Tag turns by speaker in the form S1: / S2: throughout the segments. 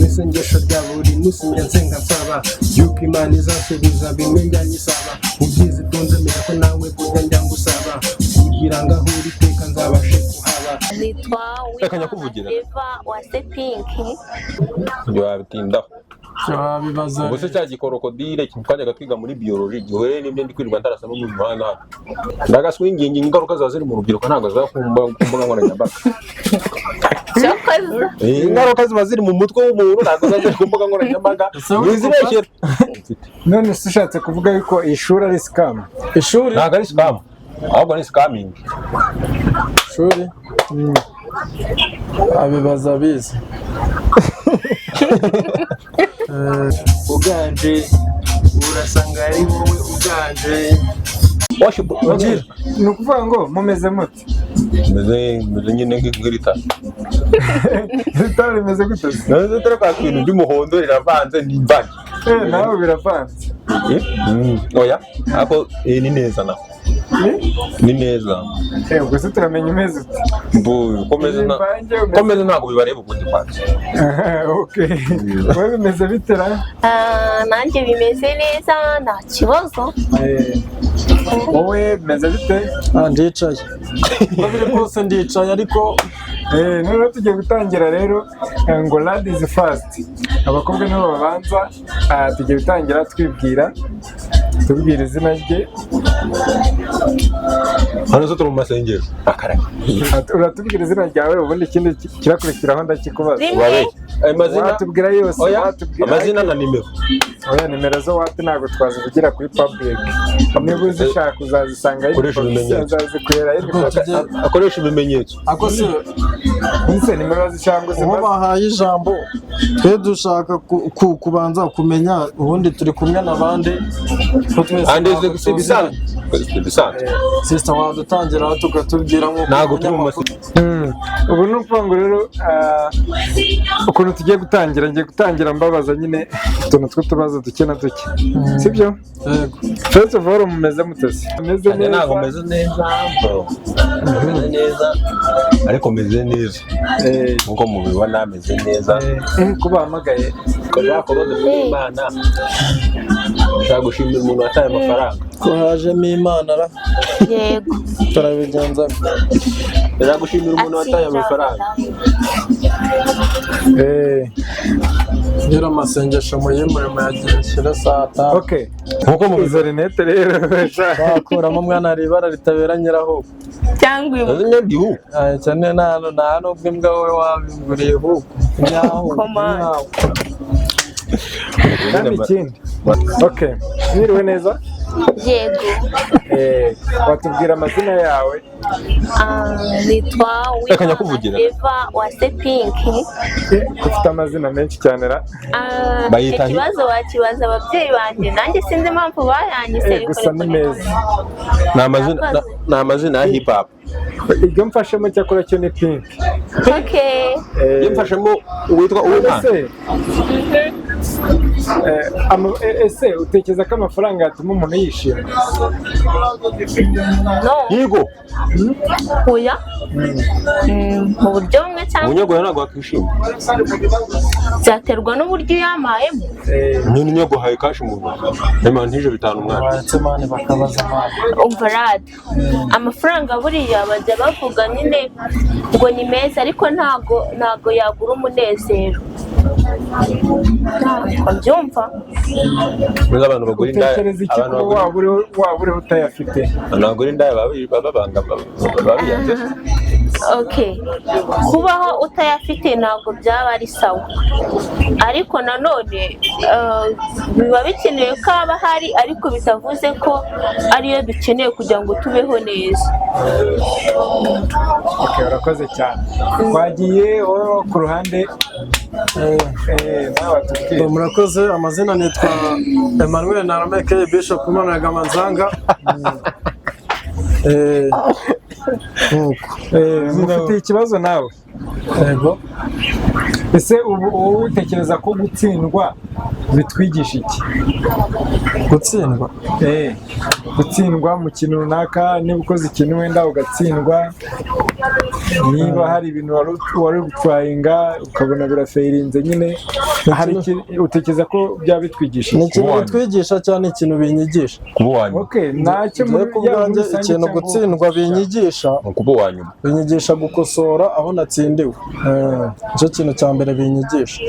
S1: Isengesho rya buri munsi njya nsenga nsaba yuko Imana izasubiza bimwe njya nyisaba. Mu byiza itunze, menya ko nawe burya njya ngusaba kugira ngo aho uri iteka nzabashe kuhaba.
S2: Nitwa
S3: Reka nyakuvugira.
S2: Eva wa Sepinki.
S3: Ntiwabitindaho.
S4: Wabibaza.
S3: Ubwo se cya gikorokodile twajyaga twiga muri biology gihuye n'ibyo ndi kwirirwa ndarasa no mu muhanda hano, ndagaswinginga? Ingaruka ziba ziri mu rubyiruko, ntabwo ziba ku mbuga nkoranyambaga.
S2: Cyokoze.
S3: Ingaruka ziba ziri mu mutwe w'umuntu, ntabwo ziba ziri ku mbuga nkoranyambaga.
S4: Ese uri
S3: Ntizibeshyera.
S5: None se ushatse kuvuga yuko ishuri ari scam?
S4: Ishuri?
S3: Ntabwo ari scam, ahubwo ni scamming.
S4: Ishuri abibaza abizi.
S1: Uganje urasanga ari wowe uganje.
S3: Ugira.
S5: Ni ukuvuga ngo mumeze mute?
S3: Meze nyine nk'irita.
S5: Ibitaro bimeze gute se?
S3: None se kwaka ibintu by'umuhondo riravanze, ni imvange.
S5: Nawe biravanze.
S3: Oya, ariko ni neza na ni neza.
S5: Ubwo se turamenya umeze ute?
S3: Mbu komeze na
S5: Imvange umeze-
S3: komeze, ntabwo bibareba ubundi kwanza.
S5: Okay, wowe bimeze bite ra?
S2: Ah, nanjye bimeze neza, nta kibazo.
S5: Wowe bimeze bite?
S4: Ah, ndicaye, uko biri kose ndicaye ariko.
S5: Noneho tugiye gutangira rero, ngo ladies first, abakobwa nibo babanza. Ah, tugiye gutangira twibwira, tubwira izina rye.
S3: Hano zo turi mu masengero akaraka.
S5: Uratubwira izina ryawe, ubundi ikindi kirakurikiraho ndakikubaza.
S2: Rimwe.
S3: Urabeshya, ayo mazina.
S5: Watubwira yose.
S3: Oya.
S5: Watubwira.
S3: Amazina na nimero.
S5: Oya, nimero zo wapi, ntabwo twazivugira kuri public. Niba uzishaka uzazisanga.
S3: Koresha ibimenyetso.
S5: Uzazikwera.
S3: Akoresha ibimenyetso.
S4: Ako se?
S5: Ese nimero wazishaka
S4: Uwo
S5: uzimaze?
S4: bahaye ijambo, twe dushaka kubanza kumenya ubundi turi kumwe n'abandi, ko twese
S3: Andi
S4: ntabwo
S3: si ibisanzwe, si ibisanzwe.
S4: Sister, wadutangira tukatubwira nk'uko
S3: Ntabwo turi mu
S4: umunyamakuru.
S5: Ubu ni ukuvuga ngo rero, ukuntu tugiye gutangira, ngiye gutangira mbabaza nyine utuntu tw'utubazo duke na duke, sibyo?
S4: Yego.
S5: First of all, mumeze mutese? Mumeze
S3: Nanjye ntabwo
S5: neza?
S3: meze neza bro, meze neza ariko meze neza. Nkuko mubibona meze neza.
S5: Ko bahamagaye?
S3: Ko bakoze muri Imana, ushaka gushimira umuntu wataye amafaranga.
S4: Ko hajemo Imana ra?
S2: Yego.
S4: Turabigenza.
S3: Ndashaka gushimira umuntu wataye amafaranga.
S4: Ngira amasengesho muyimure muyagira saa 5.
S5: Okay.
S3: Nkuko
S5: Izo
S3: mubibona.
S5: rinete rero.
S4: Bakuramo umwana, hari ibara ritabera nyiraho.
S2: Cyangwa iwe.
S3: Nazimye ndihu.
S4: Cyane, nta nubwo imbwa wowe wabiguriye huko nyaho.
S2: Komanda.
S4: Nyaho.
S5: Kandi ikindi, okay, mwiriwe neza?
S2: Yego.
S5: Watubwira amazina yawe?
S2: Ah, nitwa
S3: Reka nyakuvugira.
S2: Eva wa Sepinki.
S5: Ko ufite amazina menshi cyane ra?
S2: Ah,
S3: Bayita
S2: icyo kibazo wakibaza ababyeyi banjye, nanjye sinzi impamvu bayanyise.
S5: Gusa ni meza.
S3: Ni amazina ya hip hop.
S5: Iryo mfashemo cyakora cyo ni pink.
S2: Okay.
S3: Iyo mfashemo uwitwa Uwimana.
S5: Ese ese utekereza ko amafaranga yatuma umuntu yishima?
S2: No.
S3: Yego.
S2: Oya. Mu buryo bumwe cyangwa
S3: Umunyagoya ntabwo wakishima.
S2: Byaterwa n'uburyo uyampayemo.
S3: Nyine nyaguhaye cash mu ntoki, Imana ntije 5 umwana.
S4: Baretse man, bakabaza man.
S2: Umva rada, amafaranga buriya bajya bavuga nyine ngo ni meza, ariko ntago yagura umunezero, ntabwo mbyumva.
S3: Muri abantu bagura indaya.
S5: Utekereza iki
S3: Abantu
S5: kuba
S3: bagura
S5: waba uriho utayafite?
S3: Abantu bagura indaya baba banga, baba biyanze.
S2: Okay, kubaho utayafite ntabwo byaba ari sawa, ariko nanone biba bikenewe ko aba ahari, ariko bitavuze ko ariyo dukeneye kugira ngo tubeho neza.
S5: Okay, urakoze cyane. Twagiye wowe ku ruhande, nawe watubwira.
S4: Murakoze. Amazina nitwa Emmanuel Narameke Bishop Managamanzanga. Nkuko.
S5: Mufitiye ikibazo nawe?
S4: Yego.
S5: Ese ubu wowe utekereza ko gutsindwa bitwigisha iki?
S4: Gutsindwa?
S5: Gutsindwa mu kintu runaka, niba ukoze ikintu wenda ugatsindwa. Niba hari ibintu wari gutryinga ukabona birafailinze nyine, hari utekereza ko byaba bitwigisha
S4: Ni
S5: iki?
S4: ikintu
S3: Kuba uwa
S4: bitwigisha cyane, ikintu binyigisha.
S3: Kuba uwa nyuma.
S5: Okay, ntacyo.
S4: Njyewe ku
S5: yaba muri
S4: bwanjye,
S5: rusange
S4: ikintu
S5: cyangwa
S4: gutsindwa binyigisha,
S3: Ni ukuba uwa nyuma.
S4: binyigisha gukosora aho natsindiwe. Nicyo kintu cya mbere binyigisha.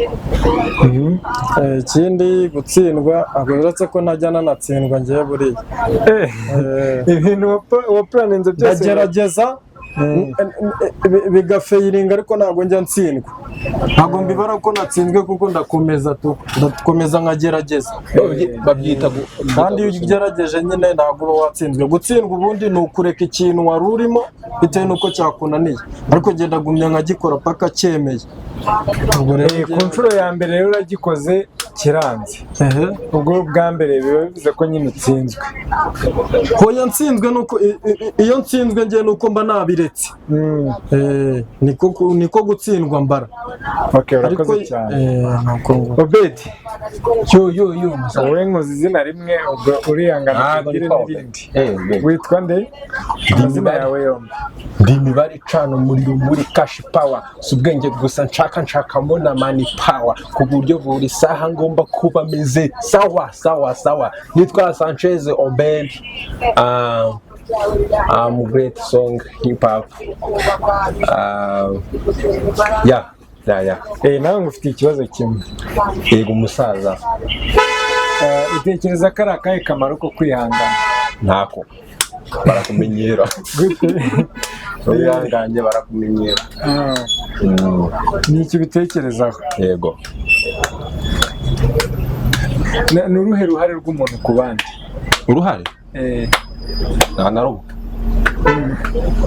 S4: Ikindi gutsindwa, ntabwo, uretse ko ntajya nanatsindwa ngewe buriya.
S5: Ibintu waplaninze byose
S4: Ndagerageza bigafailinga, ariko ntabwo njya ntsindwa, ntabwo mbibara ko natsinzwe, kuko ndakomeza tu, ndakomeza nkagerageza.
S3: Babyita
S4: Kandi iyo ugerageje nyine ntabwo uba watsinzwe. Gutsindwa ubundi ni ukureka ikintu wari urimo bitewe n'uko cyakunaniye, ariko ngenda gumya nkagikora paka cyemeye. Ubwo rero
S5: Ku nshuro ya mbere rero uragikoze kiranze.
S4: Ehe.
S5: Ubwo bwa mbere biba bivuze ko nyine utsinzwe.
S4: Hoya, nsinzwe nuko iyo nsinzwe ngiye nuko mba nabiretse. Niko gutsindwa mbara.
S5: Okay,
S4: Ariko
S5: urakoze cyane.
S4: Nuko ngo
S5: Obedi,
S1: Yo yo yo, musaza.
S5: Wowe nkuzi izina rimwe, ubwo urihangana
S3: Ntabwo
S5: tugire
S3: nitwa
S5: n'irindi.
S3: Obedi.
S5: Witwa nde, amazina
S1: Imibare.
S5: yawe yombi?
S1: Ndi imibare icana umuriro muri cash power. Si ubwenge gusa nshaka, nshakamo na money power, ku buryo buri saha ngomba kuba meze sawa sawa sawa. Nitwa Sanchez Obed. I'm great song hip hop. Yeah.
S5: Nawe ngufitiye ikibazo kimwe.
S3: Yego umusaza.
S5: Utekereza ko ari akahe kamaro ko kwihangana?
S3: Ntako, barakumenyera.
S5: Gute?
S3: Wihanganye barakumenyera.
S5: Ni iki ubitekerezaho?
S3: Yego.
S5: Ni uruhe ruhare rw'umuntu ku bandi?
S3: Uruhare? Nta na rumwe.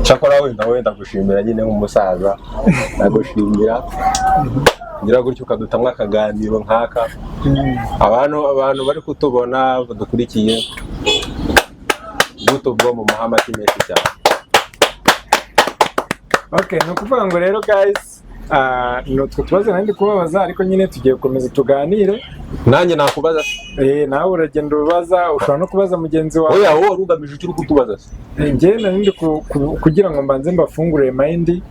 S3: Cyakora wenda gushimira nyine nk'umusaza, ndagushimira ngira gutyo ukadutamwo akaganiro nk'aka. Abantu bari kutubona badukurikiye, guto bwo mu muhamati menshi cyane.
S5: Okay, ni ukuvuga ngo rero guys, ni utwo tubazo nari ndi kubabaza, ariko nyine tugiye gukomeza tuganire.
S3: Nanjye nakubaza se?
S5: Nawe uragenda ubaza, ushobora no kubaza mugenzi wawe.
S3: Oya, wowe wari ugamije icyo uri kutubaza se?
S5: Njye nari ndi kugira ngo mbanze mbafungurire mind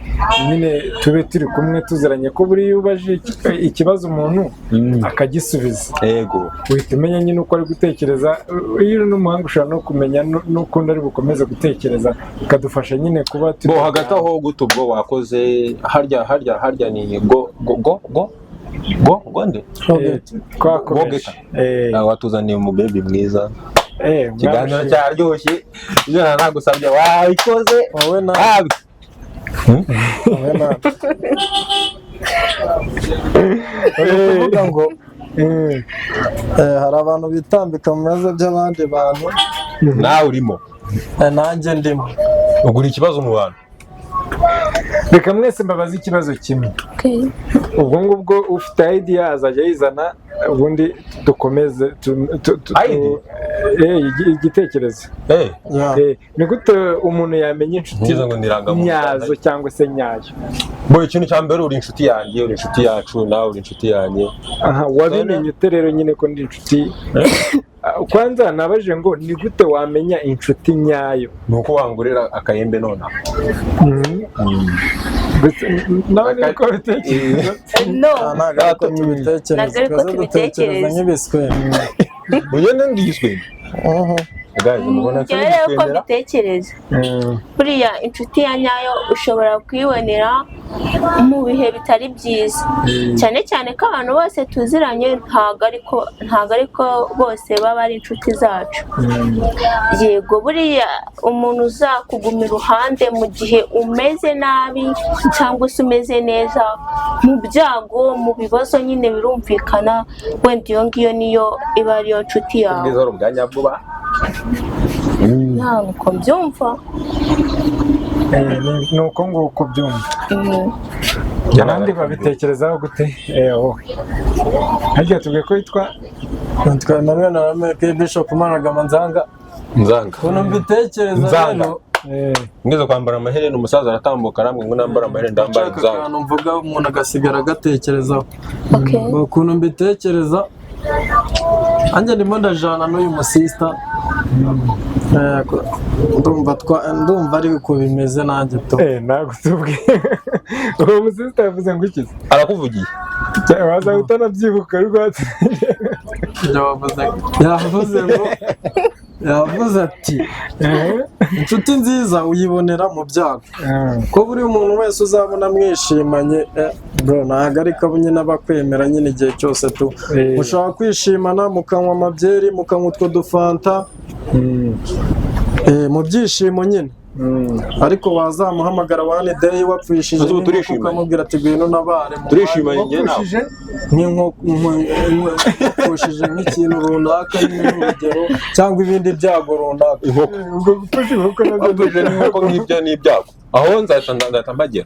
S5: nyine, tube turi kumwe tuziranye, ko buriya iyo ubajije ikibazo umuntu akagisubiza, uhita umenya nyine uko ari gutekereza. Iyo uri n'umuhanga ushobora no kumenya n'ukundi ari bukomeze gutekereza, bikadufasha nyine kuba turi
S3: Bo hagati aho guto ubwo wakoze harya ni go go go go go go nde?
S5: Twakomeje.
S3: Watuzaniye umubebi mwiza. Ikiganiro
S5: Mwarashimye.
S3: cyaryoshye, ibyo nagusabye wabikoze.
S4: Wowe na
S3: Wabi-
S4: wowe na uri kuvuga ngo hari abantu bitambika mu bibazo by'abandi bantu.
S3: Nawe urimo.
S4: Nanjye ndimo.
S3: Ugura ikibazo mu bantu.
S5: Reka mwese mbabaze ikibazo kimwe.
S2: Okay.
S5: Ubwo ngubwo ufite idea azajya yizana, ubundi dukomeze
S3: Idea?
S5: Igitekerezo.
S4: Yeah.
S5: Ni gute umuntu yamenya inshuti
S3: Ngize ngo nirangamuntu.
S5: nyazo cyangwa se nyayo?
S3: Bo, ikintu cya mbere, uri inshuti yanjye, uri inshuti yacu, nawe uri inshuti yanjye.
S5: Aha, wabimenye ute rero nyine ko ndi inshuti? Kwanza nabajije ngo ni gute wamenya inshuti nyayo?
S3: Ni uko wangurira akayembe nonaha.
S5: Gusa nawe niko bitekereza?
S2: No.
S4: Ah, ntabwo ariko tubitekereza.
S2: Ntabwo ariko
S4: Twese dutekereza
S2: tubitekereza.
S4: nk'ibiswera.
S3: Ugende ngiswe. Guys, mubona
S2: Njyewe rero uko
S3: twemera.
S2: mbitekereza, buriya inshuti ya nyayo ushobora kuyibonera mu bihe bitari byiza, cyane cyane ko abantu bose tuziranye ntabwo ariko bose baba ari inshuti zacu. Yego, buriya umuntu uzakuguma iruhande mu gihe umeze nabi cyangwa se umeze neza, mu byago, mu bibazo nyine, birumvikana wenda iyo ngiyo niyo iba ariyo nshuti yawe.
S3: Ubwiza ari ubwa nyabwoba.
S2: Ntabwo mbyumva.
S5: Ni uko nguko byumva? Abandi babitekerezaho gute? Wowe harya tubwiye ko witwa?
S4: Nitwa Emmanuel Narameke Bishop Managama Nzanga.
S3: Nzanga.
S4: Ukuntu mbitekereza
S3: Nzanga.
S4: rero,
S3: Ngeze kwambara amaherena, umusaza aratambuka arambwira ngo nambara amaherena ndambara
S4: nshaka
S3: inzanga.
S4: akantu mvuga umuntu agasigara agatekerezaho.
S2: Okay.
S4: Ukuntu mbitekereza, nanjye ndimo ndajana n'uyu musista. Ndumva ari uko bimeze nanjye to.
S5: Ntabwo tubwiye uwo musisita yavuze ngo iki se?
S3: Arakuvugiye.
S5: Waza utanabyibuka rwose.
S4: Ibyo wavuze, yavuze ngo, yavuze ati inshuti nziza uyibonera mu byago, ko buri muntu wese uzabona mwishimanye, bro, ntabwo ariko nyine aba akwemera nyine igihe cyose tu. Mushobora kwishimana, mukanywa amabyeri, mukanywa utwo dufanta, mu byishimo nyine, ariko wazamuhamagara one day wapfushije
S3: Ubu
S4: nk'inkoko,
S3: turishimanye.
S4: ukamubwira ati ngwino unabare mu
S3: Turishimanye njye nawe.
S5: Wapfushije?
S4: Nk'inkoko, wapfushije nk'ikintu runaka nyine, n'urugero, cyangwa ibindi byago runaka.
S3: Inkoko.
S5: Ubwo gupfusha inkoko nabyo?
S3: Wapfushije n'inkoko, nk'ibyo ni ibyago. Aho nzahita mpagera.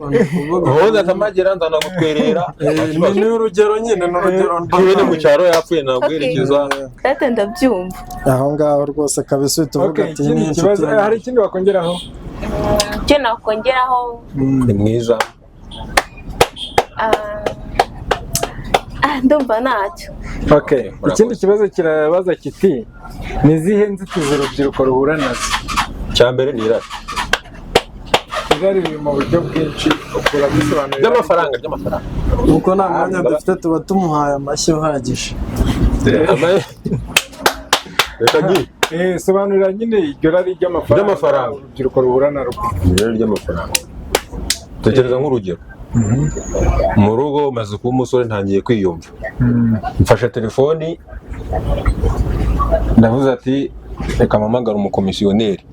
S4: Ni ukuvuga
S3: Aho nzahita mpagera, nzanagutwerera, nta kibazo.
S4: Ni urugero nyine, ni urugero.
S3: Ihene mu cyaro yapfuye, naguherekeza.
S2: Data, ndabyumva.
S4: Aho ngaho rwose kabisa uhita uvuga
S5: Okay,
S4: ati
S5: ikindi
S4: ni inshuti
S5: kibazo,
S4: yanjye.
S5: hari ikindi wakongeraho?
S2: Icyo nakongeraho,
S3: Ni mwiza.
S2: Ndumva ntacyo.
S5: Okay.
S3: Murakoze.
S5: Ikindi kibazo kirabaza kiti: ni izihe nzitizi urubyiruko ruhura nazo?
S3: Icya mbere ni irari.
S5: Irari riri mu buryo bwinshi, urabisobanurira.
S3: Ry'amafaranga, ry'amafaranga.
S4: Nuko nta mwanya dufite, tuba tumuhaye amashyi uhagije.
S3: Reka ngiye.
S5: Sobanurira nyine iryo rari ry'amafaranga
S3: Ry'amafaranga.
S5: urubyiruko ruhura narwo.
S3: Irari ry'amafaranga, tekereza nk'urugero: mu rugo maze kuba umusore, ntangiye kwiyumva, mfashe telefoni, ndavuze ati reka mpamagare umukomisiyoneri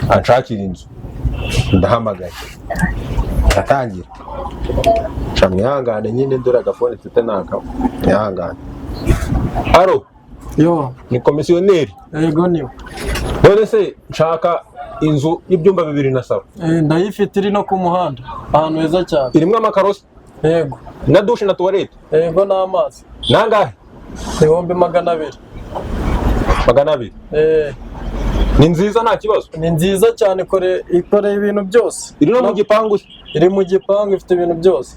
S3: anshakira inzu. Ndahamagaye, ndatangira nca mwihangane nyine, dore agafone mfite naka, mwihangane. Alo?
S4: Yo.
S3: Ni komisiyoneri?
S4: Yego, niwe.
S3: None se nshaka inzu y'ibyumba bibiri na salo.
S4: Ndayifite, iri no ku muhanda ahantu heza cyane.
S3: Irimo amakaro se?
S4: Yego.
S3: Na douche na toilette?
S4: Yego, n'amazi.
S3: Nangahe?
S4: 200,000.
S3: 200? Ni nziza, nta kibazo?
S4: Ni nziza cyane, ikoreye ibintu byose.
S3: Iri no mu gipangu se?
S4: Iri mu gipangu, ifite ibintu byose.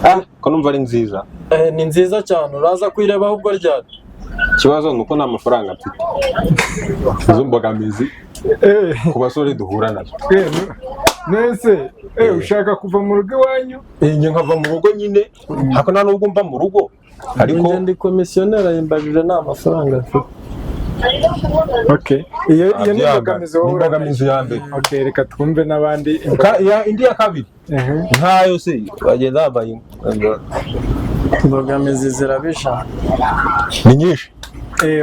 S3: Ah, ko numva ari nziza.
S4: Ni nziza cyane, uraza kuyireba ahubwo ryari?
S3: Ikibazo ni uko nta mafaranga mfite. Izo mbogamizi ku basore duhura nazo.
S5: Nese ushaka kuva mu rugo iwanyu?
S3: Njye nkava mu rugo nyine, ariko nta nubwo mva mu rugo, ariko
S4: Njye ndi komisiyoneri, ayimbajije nta mafaranga afite.
S5: Okay, iyo ni imbogamizi
S3: Ni
S5: wowe.
S3: imbogamizi ya mbere.
S5: Okay, reka twumve n'abandi.
S3: Indi ya kabiri, nkayo se bagenda bambaye
S4: Imbogamizi zirabisha.
S3: Ni nyinshi.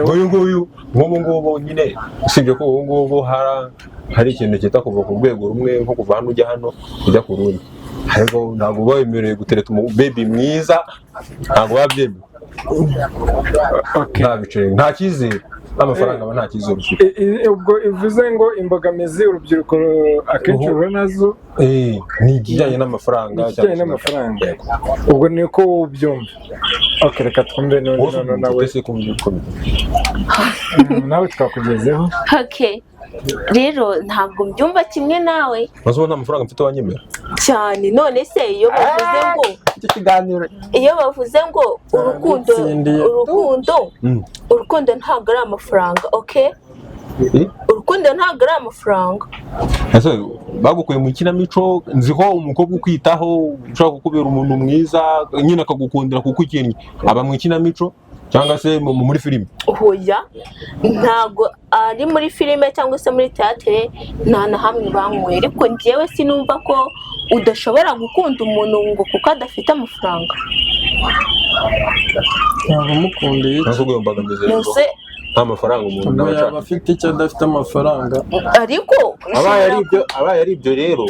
S3: Nk'uyu nguyu, nk'ubu ngubu nyine, usibye ko ubu ngubu hari ikintu cyita kuva ku rwego rumwe, nko kuva hano ujya hano ujya ku rundi, ariko ntabwo uba wemerewe gutereta umubebi mwiza, ntabwo biba byemewe. Nta biceri, nta cyizere, n'amafaranga aba nta cyizere ufite.
S5: Ubwo ivuze ngo imbogamizi urubyiruko akenshi ruhura nazo
S3: Ni ikijyanye n'amafaranga.
S5: Ni ikijyanye
S3: cyangwa se
S5: n'amafaranga.
S3: Yego.
S5: Ubwo ni uko wowe ubyumva. Okay, reka twumve n'undi.
S3: Wowe
S5: Noneho nawe
S3: ufite se kumva uko bimeze?
S5: Nawe twakugezeho.
S2: Okay, rero ntabwo mbyumva kimwe nawe.
S3: Maze ubu nta mafaranga mfite wanyemera?
S2: Cyane. None se iyo bavuze ngo
S3: Icyo kiganiro.
S2: iyo bavuze ngo urukundo,
S4: Aragutsindiye.
S2: urukundo, urukundo ntabwo ari amafaranga, okay? Urukundo ntabwo ari amafaranga.
S3: Ese bagukuye mu ikinamico? Nzi ko umukobwa ukwitaho, ushobora kukubera umuntu mwiza nyine, akagukundira kuko ukinnye, aba mu ikinamico cyangwa se muri filime.
S2: Hoya, ntabwo ari muri filime cyangwa se muri teatere, nta na hamwe banyweye. Ariko njyewe sinumva ko udashobora gukunda umuntu ngo kuko adafite amafaranga.
S4: Yaba amukundiye iki?
S3: Ntabwo iyo mbogamizi rero,
S2: Mbese
S3: nta mafaranga umuntu
S4: Ubwo
S3: aba
S4: yaba
S3: ashaka.
S4: afite icyo adafite amafaranga?
S2: Ariko
S3: Abaye ari
S2: ushobora
S3: ibyo, abaye ari ibyo rero,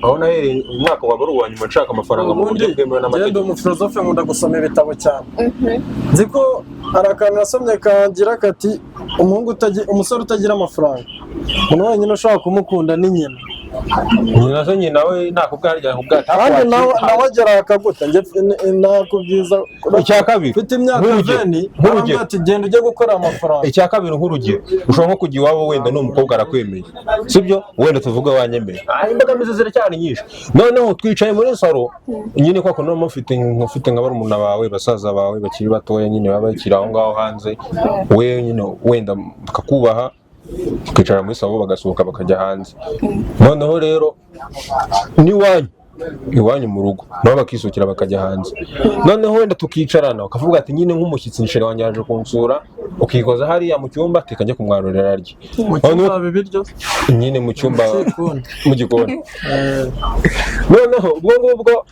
S3: aho nahereye umwaka waba ari uwa nyuma nshaka amafaranga mu
S4: Ubundi
S3: buryo bwemewe
S4: ngenda
S3: n'amategeko.
S4: umufilozofe, nkunda gusoma ibitabo cyane. Nzi ko hari akantu nasomye kagira kati: umuhungu utagira, umusore utagira amafaranga, umuntu wenyine ushobora kumukunda ni nyina.
S3: Nyina se, nyina we nakubwira harya nakubwira.
S4: Kandi nawe agera akaguta. Njye nakubwiza.
S3: Icya kabiri,
S4: mfite imyaka
S3: nk'urugero,
S4: 20,
S3: nk'urugero.
S4: arambwira ati: "Genda ujye gukora amafaranga."
S3: Icya kabiri, nk'urugero, ushobora nko kujya iwabo, wenda n'umukobwa arakwemeye, sibyo? Wenda tuvuge wanyemeye. Imbogamizi ziracyari nyinshi. Noneho twicaye muri salo nyine, kwa kuntu mufite nka barumuna bawe, basaza bawe bakiri batoya nyine, baba bakiri aho ngaho hanze, we nyine wenda bakakubaha, ukicara muri salo, bagasohoka bakajya hanze. Noneho rero n'iwanyu, iwanyu mu rugo nabo bakisukira bakajya hanze. Noneho wenda tukicarana, ukavuga ati nyine nk'umushyitsi, chérie wanjye yaje kunsura, ukikoza hariya mu cyumba, tikajya kumwarurira arye.
S4: Mu cyumba haba ibiryo?
S3: Nyine mu cyumba.
S4: Gikoni.
S3: Mu gikoni. Noneho ubwo ngubwo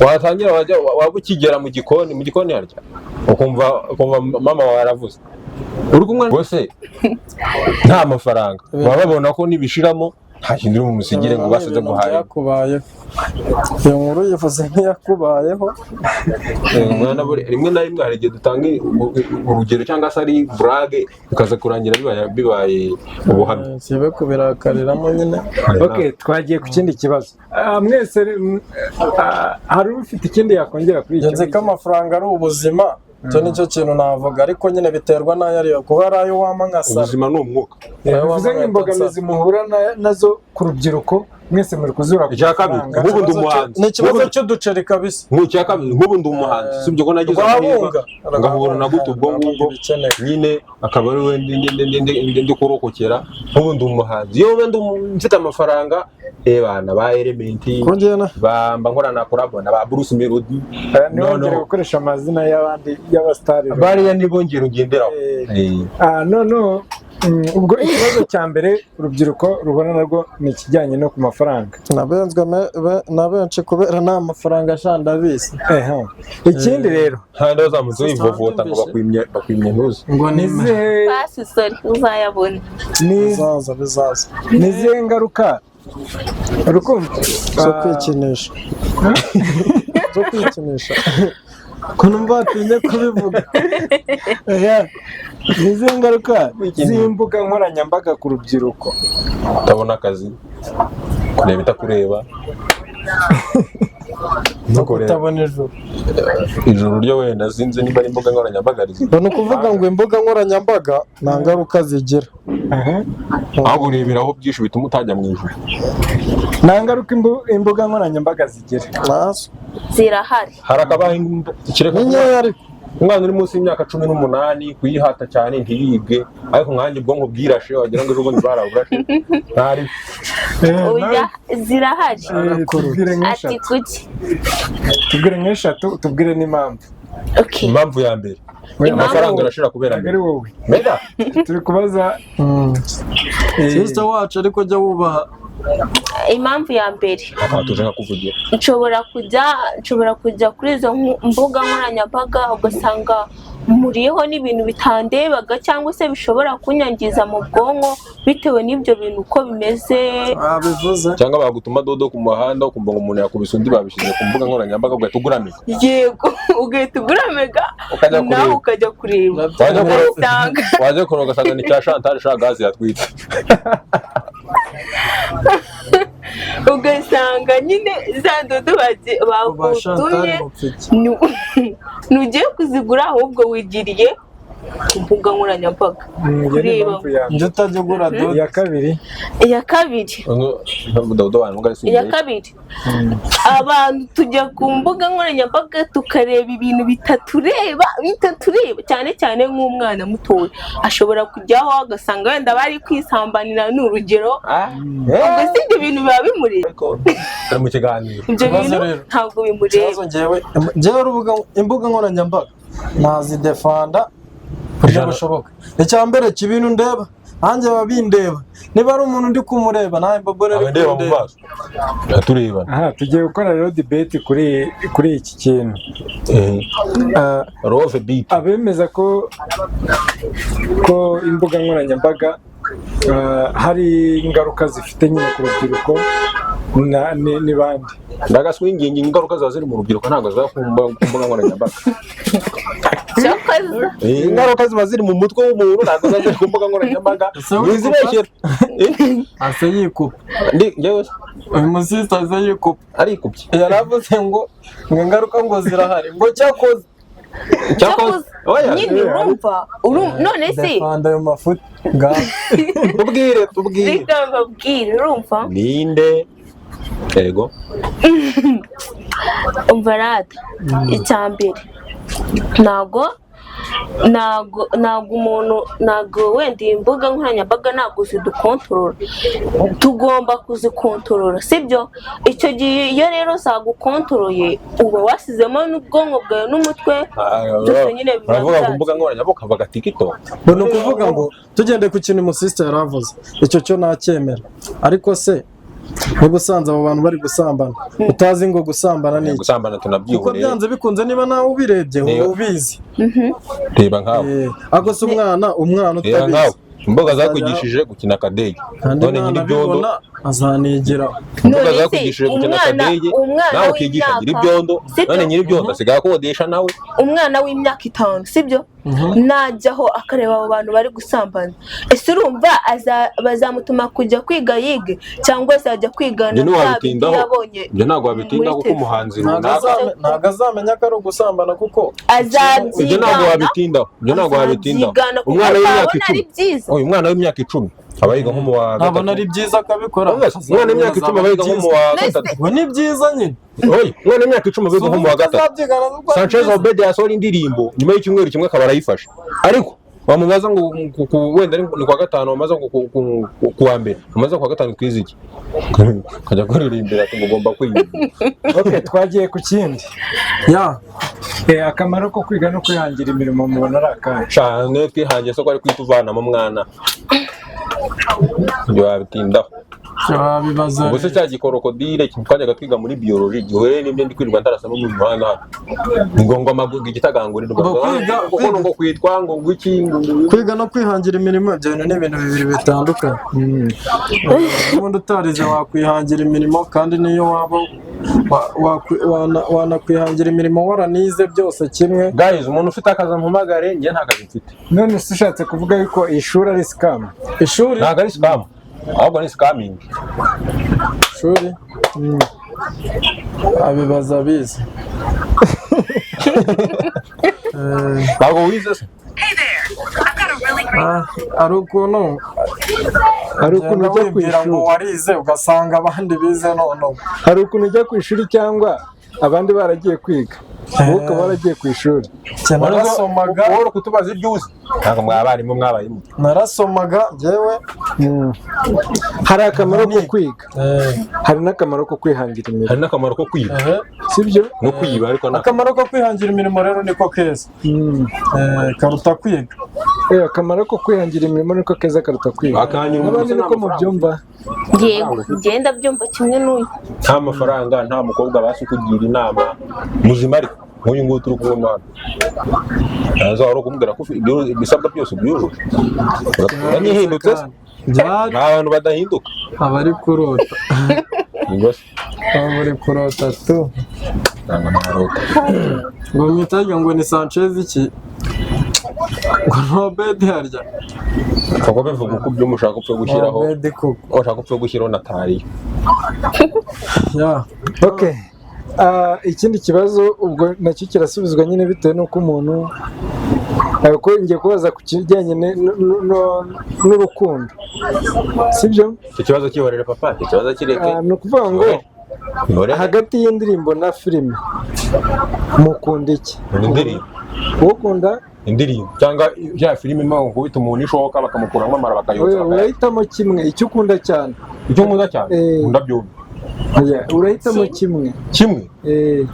S3: watangira wajya, waba ukigera mu gikoni harya, ukumva mama wawe aravuze uri kumwe rwose nta mafaranga, baba babona ko nibishiramo nta kintu uri bumusigire ngo basaze
S4: Ibintu
S3: guhaha.
S4: Byakubayeho, iyo nkuru yivuze nk'iyakubayeho.
S3: Umwana rimwe na rimwe hari igihe dutanga urugero cyangwa se ari burage, bikaza kurangira bibaye ubuhamya.
S4: Sibe kubirakariramo nyine.
S5: Ok, twagiye ku kindi kibazo. Mwese hari ufite ikindi yakongera kuri icyo?
S4: Nzi ko amafaranga ari ubuzima, icyo nicyo kintu navuga, ariko nyine biterwa n'ayo ariyo, kuba ari ayo wampa nkasara.
S3: Ubuzima ni umwuka.
S5: Bivuze nk'imbogamizi muhura nazo ku rubyiruko, mwese muri kuzura ku
S3: Icya kabiri,
S5: mafaranga.
S3: nk'ubu ndi umuhanzi.
S4: Ni ikibazo cy'uduceri kabisa.
S3: Nk'icya kabiri, nk'ubu ndi umuhanzi, sibyo ko nagize amahirwe
S4: Rwabunga.
S3: ngahura na gute ubwo ngubwo
S4: Ibikenewe.
S3: nyine akaba ari we ndi kurokokera. Nk'ubu ndi umuhanzi, iyo ndi mfite amafaranga, ebana ba Element
S4: Kongera
S3: bamba nkorana na collabo na ba Bruce Melody.
S5: Ntiwongere
S3: Noneho
S5: gukoresha amazina y'abandi y'abasitari.
S3: Bariya nibo ngero ngenderaho.
S5: Noneho ubwo ikibazo cya mbere urubyiruko rubona narwo ni ikijyanye no ku mafaranga.
S4: Nabenzwe na benshi kubera nta mafaranga sha, ndabizi.
S5: Ehe. Ikindi rero,
S3: Kandi bazamutse wivovota ngo bakwimye ntuzi.
S4: Ngo
S5: ni
S4: ni
S5: izihe
S2: Basi sorry, uzayabona.
S4: Bizaza, bizaza.
S5: Ni izihe ngaruka urukumva
S4: Zo kwikinisha, zo kwikinisha, ko numva batinye kubivuga.
S5: Oya, ni izihe ngaruka z'imbuga nkoranyambaga ku rubyiruko?
S3: Utabona akazi, kureba itakureba no kureba
S4: Kutabona ijuru.
S3: Ijuru ryo wenda sinzi niba ari imbuga nkoranyambaga rizi.
S4: Ni ukuvuga ngo imbuga nkoranyambaga nta ngaruka zigira.
S5: Aha.
S3: Ahubwo ureberaho byinshi bituma utajya mu ijuru.
S5: Nta ngaruka imbuga nkoranyambaga zigira?
S4: Nazo.
S2: Zirahari.
S3: Hari akabaho ikireka.
S4: Ni nkeya ariko.
S3: Umwana uri munsi y'imyaka 18 kuyihata cyane ntiyibwe, ariko nkanjye ubwonko bwirashe wagira ngo ejo bundi baraburashe ntari.
S2: Oya, zirahari.
S5: Tubwire
S2: Ati
S5: nk'eshatu.
S2: kuki?
S5: Tubwire nk'eshatu, tubwire n'impamvu.
S2: Okay.
S3: Impamvu ya mbere, amafaranga arashira kubera
S5: Ntabwo ari wowe.
S3: Mega.
S5: Turi kubaza.
S4: Sister wacu, ariko jya wubaha.
S2: Impamvu ya mbere,
S3: Akaba tuje nkakuvugira.
S2: Nshobora kujya kuri izo mbuga nkoranyambaga, ugasanga muriho n'ibintu bitandebaga cyangwa se bishobora kunyangiza mu bwonko bitewe n'ibyo bintu uko bimeze.
S4: Babivuze.
S3: Cyangwa bagutuma dodo ku muhanda, ukumva ngo umuntu yakubise undi, babishyize ku mbuga nkoranyambaga, ugahita ugura mega.
S2: Yego, ugahita ugura mega.
S3: Ukajya
S2: Nawe
S3: kureba.
S2: ukajya kureba,
S3: Wajya kureba,
S2: ugasanga
S3: wajya kureba ugasanga ni cya Chantal sha gazi yatwitse.
S2: Ugasanga nyine za dodo
S4: Ba Chantal
S2: bagutumye
S4: Mupfiki.
S2: ntugiye kuzigura, ahubwo wigiriye ku mbuga nkoranyambaga
S5: Iyo ni
S2: kureba.
S5: impamvu ya mbere.
S4: Njye utajya ugura dodo.
S5: Iya kabiri?
S2: Iya kabiri,
S3: Dodo wantu ngari.
S2: iya kabiri, abantu tujya ku mbuga nkoranyambaga tukareba ibintu bitatureba, bitatureba cyane cyane. Nk'umwana mutoya ashobora kujyaho agasanga wenda bari kwisambanira, ni urugero. Ubwo si ibyo bintu biba bimureba?
S3: Ariko turi mu kiganiro.
S2: Ibyo
S4: Ikibazo
S2: bintu
S4: rero.
S2: ntabwo bimureba.
S4: Ikibazo njyewe imbuga nkoranyambaga nazidefanda buryo bushoboka. Icya mbere kibintu ndeba nanjye baba bindeba, niba ari umuntu ndi kumureba nawe mbabona
S3: Aba
S4: ari
S3: ndeba mu
S4: kundeba.
S3: maso turebana.
S5: Aha tugiye gukora rero debate kuri iki kintu.
S3: Rove beat.
S5: Abemeza ko imbuga nkoranyambaga hari ingaruka zifite nyine ku rubyiruko. Ni bande?
S3: Ndagaswingingi, ingaruka ziba ziri mu rubyiruko, ntabwo ziba ku mbuga nkoranyambaga.
S2: Cyakoze.
S3: Ingaruka ziba ziri mu mutwe w'umuntu, ntabwo ziba ziri ku mbuga nkoranyambaga.
S4: Ese uri
S3: Wizibeshyera.
S4: Ase yikupa.
S3: Ndi njyewe se?
S4: Uyu musista aze yikupa.
S3: Arikubye.
S4: Yaravuze ngo ingaruka ngo zirahari, ngo cyakoze.
S3: Cyakoze, oya.
S2: Nyine urumva, none se
S4: Defanda ayo mafuti ngaho.
S3: Tubwire, tubwire.
S2: Reka mbabwire, urumva?
S3: Ninde? Yego.
S2: Umva rata, icya mbere, ntabwo umuntu, ntabwo wenda iyi mbuga nkoranyambaga ntabwo zidukontorora, tugomba kuzikontorora, sibyo? Icyo gihe iyo rero zagukontoroye, uba wasizemo n'ubwonko bwawe n'umutwe byose nyine biba
S3: Uravuga ku
S2: byanze.
S3: mbuga nkoranyambaga, ukavuga TikTok.
S4: Ngo ni ukuvuga ngo tugende ku kintu umusista yari avuze, icyo cyo nacyemera, ariko se niba usanze abo bantu bari gusambana, utazi ngo gusambana ni iki?
S3: Gusambana
S4: Kuko
S3: tunabyihoreye.
S4: byanze bikunze niba nawe ubirebye
S3: Niyo.
S4: uba ubizi.
S3: Reba nkawe.
S4: Ariko se umwana
S3: Reba
S4: utabizi?
S3: nkawe, imbuga zakwigishije gukina akadege,
S4: Kandi
S3: none nyiri ibyondo.
S4: nabibona azanigira.
S3: Imbuga
S2: None se,
S3: zakwigishije gukina akadege,
S2: umwana
S3: nawe ukigisha
S2: w'imyaka-
S3: nyiri ibyondo,
S2: Sibyo?
S3: none nyiri ibyondo asigaye akodesha nawe.
S2: Umwana w'imyaka 5, sibyo, najyaho akareba abo bantu bari gusambana, ese urumva bazamutuma kujya kwiga yige, cyangwa azajya kwigana
S3: Ibyo
S2: bya bindi
S3: ntiwabitindaho.
S2: yabonye
S3: Ibyo ntabwo wabitindaho
S2: muri
S3: kuko umuhanzi
S4: Ntabwo
S3: runaka
S4: ntabwo azamenya ko ari ugusambana kuko
S3: Ibyo ntabwo
S2: Azabyigana.
S3: wabitindaho, ibyo ntabwo wabitindaho.
S2: Azabyigana kuko
S3: Umwana w'imyaka
S2: azabona ari
S3: 10,
S2: byiza.
S3: uyu mwana w'imyaka 10 aba yiga nko mu wa
S4: ntabona
S3: gatatu.
S4: ari byiza akabikora.
S3: Umwana w'imyaka 10 aba yiga nko mu wa
S2: Nese-
S3: gatatu.
S4: Ngo ni byiza nyine.
S3: Oya, umwana w'imyaka 10 aba yiga nko mu wa gatatu.
S4: Azabyigana kuko ari
S3: Sanchez
S4: byiza.
S3: Obed yasohora indirimbo, nyuma y'icyumweru kimwe akaba arayifashe, ariko wamubaza ngo wenda ni kuwa gatanu, wamubaza ngo ku wa mbere, wamubaza ku wa gatanu twize iki, akajya kuririmbira ati ngo ugomba kwiga.
S5: Okay, twagiye ku kindi.
S4: Ya.
S5: Akamaro ko kwiga no kwihangira imirimo mubona ari akahe?
S3: Cyane, twihangiye soko, ari kwituvanamo mwana, ibyo wabitindaho.
S4: Wabibaza.
S3: Ubwo se cya gikorokodile twajyaga twiga muri biology gihuye n'ibyo ndi kwirirwa ndarasamo mu muhanda hano, ngo amaguru igitagangurirwa?
S4: Ngo kwiga-
S3: ngo ngo kwitwa ngo ngwiki ngo
S4: Kwiga no kwihangira imirimo, ibyo bintu ni ibintu bibiri bitandukanye. Ubundi utarize wakwihangira imirimo, kandi niyo waba wanakwihangira imirimo waranize, byose kimwe.
S3: Guys, umuntu ufite akazi ampamagare, njye nta kazi mfite.
S5: None se ushatse kuvuga yuko ishuri ari scam?
S4: Ishuri?
S3: Ntabwo ari scam, ahubwo ni scamming.
S4: Ishuri abibaza abizi.
S3: Ntabwo wize se?
S4: Ah, ari ukuntu
S5: Hari ukuntu
S4: ugenda
S5: ujya ku
S4: wibwira ngo
S5: ishuri
S4: warize, ugasanga abandi bize noneho.
S5: Hari ukuntu ujya ku ishuri cyangwa abandi baragiye kwiga, wowe ukaba waragiye ku ishuri.
S4: Njye narasomaga.
S3: Wowe uri kutubaza ibyo uzi, ntabwo mwabarimu mwabayemo.
S4: Narasomaga njyewe.
S5: Hari akamaro ko kwiga, hari n'akamaro ko kwihangira imirimo.
S3: Hari n'akamaro ko kwiba.
S5: Sibyo?
S3: No kwiba, ariko nta
S4: Akamaro ko kwihangira imirimo rero niko keza. Karuta kwiga.
S5: Akamaro ko kwihangira imirimo niko keza karuta kwiga.
S3: Akangira umuntu
S5: N'abandi
S3: se nta
S5: niko
S3: mafaranga.
S5: mubyumva?
S2: Yego, ngenda byumva kimwe n'uyu.
S3: Nta mafaranga, nta mukobwa basi kugira inama muzima, ariko nk'uyu nguyu turi kumwe mwana, ntaza wari kumubwira ko ibisabwa byose byujuje, uranyihindutse se?
S4: Byari
S3: Nta bantu badahinduka.
S4: Abari kurota.
S3: Ni se?
S4: Aba bari kurota tu.
S3: Ntabwo narota.
S4: Ngo mwitajya ngo ni Sanchez iki, ngo ni Obedi harya?
S3: Kuko bivuga uko ibyo mushaka upfe gushyiraho.
S4: Obedi koko.
S3: Ushaka upfe gushyiraho natariyo.
S4: Ya.
S5: Okay. Ah, ikindi kibazo ubwo nacyo kirasubizwa nyine bitewe n'uko umuntu, ko ngiye kubaza ku kijyanye n'urukundo, sibyo?
S3: Icyo kibazo cyihorere papa, icyo kibazo kireke.
S5: Ah, ni ukuvuga ngo
S3: Ihorere.
S5: hagati y'indirimbo na filime mukunda iki?
S3: Ni indirimbo.
S5: Wowe ukunda?
S3: Indirimbo cyangwa ya filime imwe gukubita umuntu ishoka bakamukuramo amara bakayotsa.
S5: Oya, urahitamo kimwe, icyo ukunda cyane.
S3: Icyo nkunda cyane?
S5: Eh.
S3: Nkunda byombi.
S5: Oya, urahitamo kimwe.
S3: Kimwe?
S5: Eh.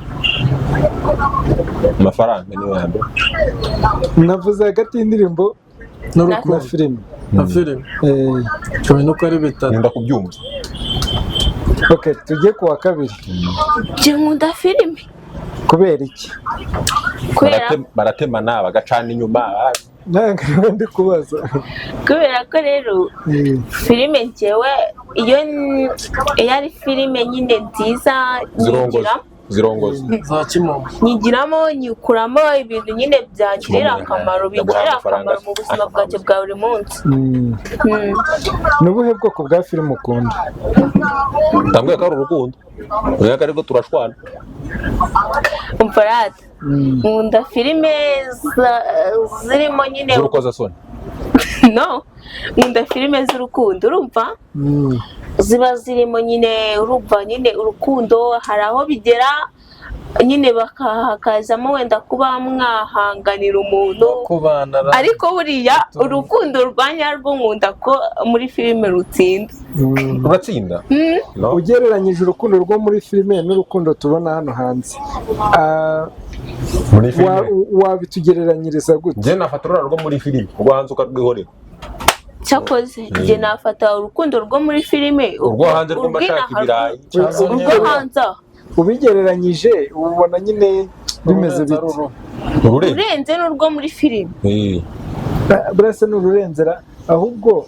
S3: Amafaranga niyo ya mbere.
S5: Navuze hagati y'indirimbo na
S4: N'urukundo.
S5: filime.
S4: Na filime.
S5: Eh,
S4: Cumi nuko ari bitatu.
S3: Nkunda kubyumva.
S5: Okay, tujye ku wa kabiri.
S2: Njye nkunda filime.
S5: Kubera iki?
S2: Kubera
S3: Baratemana bagacana inyuma.
S5: Ntabwo ariwe ndi kubaza.
S2: Kubera ko rero filime njyewe Iyo ari filime nyine nziza
S3: Zirongoza.
S2: nyigira
S3: Zirongoza.
S4: Za kimomo.
S2: Nyigiramo, nyikuramo ibintu nyine byangirira
S3: Kimomo,
S2: akamaro,
S3: ndaguha
S2: bingirira
S3: amafaranga.
S2: akamaro mu buzima bwanjye bwa buri munsi.
S5: Ni ubuhe bwoko bwa filime ukunda?
S3: Tambwiye ko ari urukundo, oya, ko ariko turashwana.
S2: Umva rata, nkunda filime zirimo nyine
S3: Z'urukozasoni.
S2: No, nkunda filime z'urukundo, urumva, ziba zirimo nyine, urumva nyine, urukundo. Hari aho bigera nyine hakazamo wenda kuba mwahanganira umuntu.
S4: Kubana.
S2: Ariko buriya urukundo rwa nyarwo nkunda ko muri filime rutsinda.
S3: Uratsinda. No.
S5: Ugereranyije urukundo rwo muri filime n'urukundo tubona hano hanze,
S3: Muri filime.
S5: Wabitugereranyiriza gute?
S3: Njye nafata urura rwo muri filime, urwo hanze ukarwihorera.
S2: Cyakoze njye nafata urukundo rwo muri filime.
S3: Urwo hanze rwo mba nshaka ibirayi.
S2: Urwo hanze aho.
S5: Ubigereranyije ubona nyine bimeze bite?
S3: Ururenze.
S2: Urenze n'urwo muri filime.
S5: Burasa ni ururenzera ahubwo.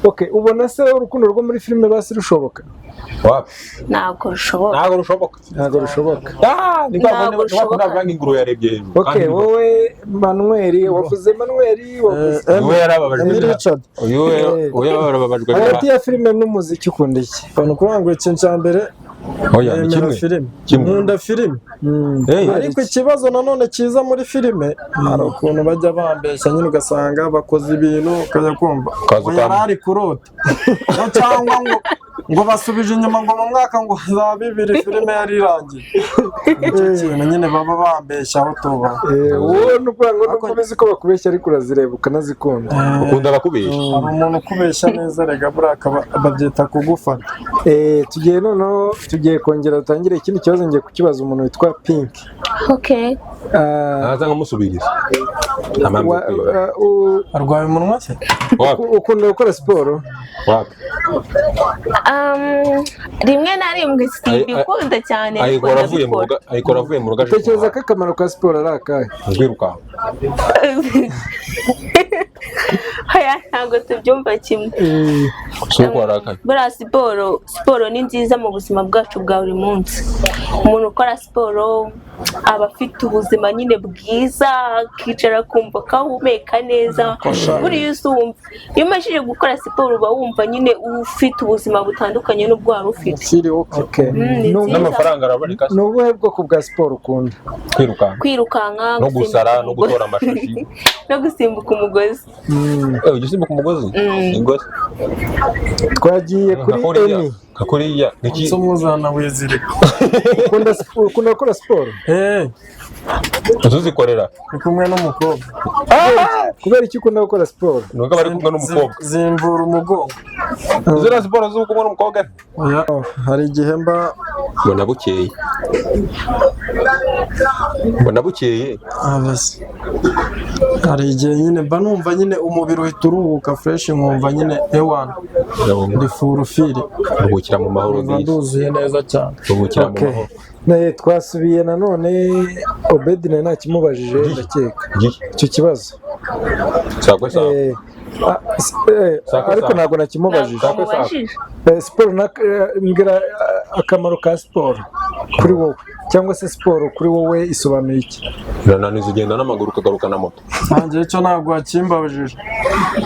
S5: Okay, ubona se urukundo rwo muri filime basi rushoboka?
S3: Wapi.
S2: Ntabwo rushoboka.
S3: Ntabwo rushoboka.
S5: Ntabwo rushoboka.
S3: Ah, ni kwa
S2: Ntabwo
S3: kundi
S2: rushoboka.
S3: navuga ngo ingurube yarebye hejuru.
S5: Okay.
S3: Kandi
S5: Wowe Manuel, wavuze Manuel, wavuze
S3: uyu we yarababajwe.
S4: Emmy Richard.
S3: Uyu we, uyu yarababajwe.
S5: Hagati ya filime n'umuziki ukunda iki?
S4: Ni ukuvuga ngo ikintu cya mbere,
S3: Oya, ni
S4: nemera
S3: kimwe.
S4: filime.
S3: Kimwe.
S4: Nkunda filime.
S3: Hey.
S4: Ariko ikibazo nanone kiza muri filime, hari ukuntu bajya bambeshya nyine, ugasanga bakoze ibintu ukajya kumva
S3: Ukaza
S4: ngo yari ari kurota. Ngo cyangwa ngo basubije inyuma ngo mu mwaka ngo za 2000 filime yari irangiye. Nicyo kintu nyine baba bambeshya aho tuba.
S5: Wowe ni ukuvuga ngo nubwo ubizi ko bakubeshya ariko urazireba ukanazikunda.
S3: Ukunda abakubeshya.
S4: Hari umuntu ukubeshya neza rega, buriya akaba babyita kugufata.
S5: Tugiye noneho, tugiye kongera dutangire ikindi kibazo. Ngiye kukibaza umuntu witwa Pink.
S2: Okay.
S3: Naza nkamusubiriza, nta mpamvu yo kwiba.
S4: Arwaye umunwa se?
S3: Wapi.
S5: Ukunda gukora siporo?
S3: Wapi.
S2: Rimwe na rimwe, simbikunda cyane, ariko
S3: Ayikora avuye mu
S2: ndabikora.
S3: rugo, ayikora avuye mu rugo aje
S5: Utekereza ko akamaro ka siporo ari akahe?
S3: kwirukanka.
S2: Oya, ntabwo tubyumva kimwe.
S3: Si uko warakaye.
S2: Buriya siporo ni nziza mu buzima bwacu bwa buri munsi. Umuntu ukora siporo aba afite ubuzima nyine bwiza, akicara akumva ko ahumeka neza. Buriya wumva iyo umajije gukora siporo uba wumva nyine ufite ubuzima butandukanye n'ubwo wari ufite.
S4: Feel okay.
S5: Okay.
S2: Ni nziza.
S3: N'amafaranga araboneka se?
S5: Ni ubuhe bwoko bwa siporo ukunda?
S3: Kwirukanka.
S2: Kwirukanka,
S3: No gusara,
S2: gusimbuka
S3: no
S2: umugozi.
S3: gutora amashashi.
S2: No gusimbuka umugozi.
S3: Ujya usimbuka umugozi? Ingozi.
S5: Twagiye kuri
S3: Nka kuriya.
S5: Emi.
S3: Nka kuriya Niki?
S4: Umunsi umwe uzanawizirika.
S5: Ukunda gukora siporo?
S4: Eh,
S3: Tuzikorera.
S4: Ndi kumwe n'umukobwa.
S5: Kubera iki ukunda gukora siporo?
S3: Nuko bari kumwe n'umukobwa.
S4: Zimvura umugongo.
S3: Ziriya siporo zo kumwe n'umukobwa.
S4: Oya, hari igihe mba
S3: Mbona bukeye, mbona bukeye.
S4: Abase. Hari igihe nyine mba numva nyine umubiri uhita uruhuka fresh, nkumva nyine ewana ndi fulfilled.
S3: Ruhukira mu mahoro.
S4: Numva
S3: Bwiza.
S4: nduzuye neza cyane.
S3: Ruhukira mu
S5: Okay.
S3: mahoro.
S5: Twasubiye nanone Obedi nawe ntakimubajije, ndakeka
S3: Gihe.
S5: icyo kibazo.
S3: Sakwe sawa. Sakwe
S5: Ariko
S3: sawa.
S5: ntabwo nakimubajije.
S2: Ntabwo mubajije.
S5: Siporo mbwira akamaro ka siporo kuri wowe, cyangwa se siporo kuri wowe isobanuye iki?
S3: Irananiza, ugenda n'amaguru ukagaruka na moto.
S4: Nanjye icyo ntabwo wakimbabajije.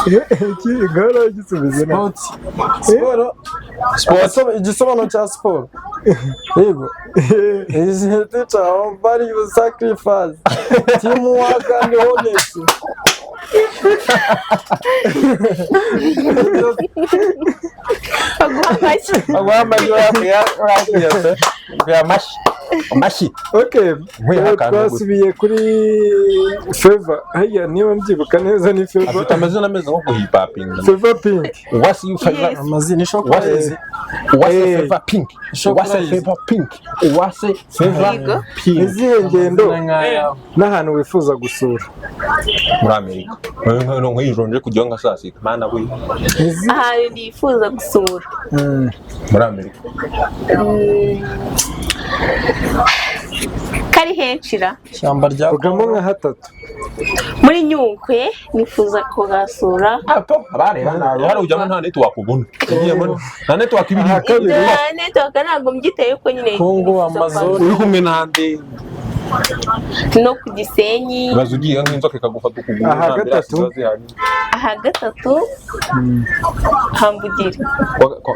S5: Iki ngara gisubize nawe.
S4: Sport. Siporo. Igisobanuro cya siporo. Yego. Is a teacher of value, sacrifice, teamwork and honesty.
S2: Baguha amashyi.
S3: Amashyi, amashyi.
S5: Okay.
S3: Nkwiha akantu gusa.
S5: Twasubiye kuri Favor. Haya, niba mbyibuka neza ni Favor.
S3: Afite amazina ameze nko guhipapinga.
S5: Favor Pink.
S3: Wasi you favor.
S2: Yes.
S4: Amazina
S3: Wase
S4: ishokorezi.
S3: Wase
S5: Eh.
S3: Favor Pink.
S4: Shokora
S3: Wase
S4: izi.
S3: Favor Pink. Wase Favor
S2: Yego.
S3: Pink.
S5: Izihe ngendo
S4: nk'ayawe.
S5: n'ahantu wifuza gusura?
S3: Muri Amerika nk'ijoro nje kujyaho nka saa 6, mana we.
S2: Ahantu nifuza gusura?
S3: Muri Amerika.
S2: California. Ari henshi ra.
S4: Ishyamba rya
S5: Vugamo nka hatatu.
S2: Muri Nyungwe nifuza kuhasura.
S3: Apo abareba nabi hari ujyamo nta network ubona. Ugiyemo nta network ibiri.
S5: Aha kabiri.
S2: Ibyo network ntabwo mbyitaye ko nyine
S4: Kongo,
S2: nifuza
S4: Amazon.
S2: kuhasura.
S3: Uri kumwe n'andi.
S2: No ku Gisenyi.
S3: Uraza ugiye nk'inzoka ikagufata ukuguru.
S5: Aha
S3: nta
S5: gatatu.
S3: ambulance ziba zihari.
S2: Aha gatatu hambugire.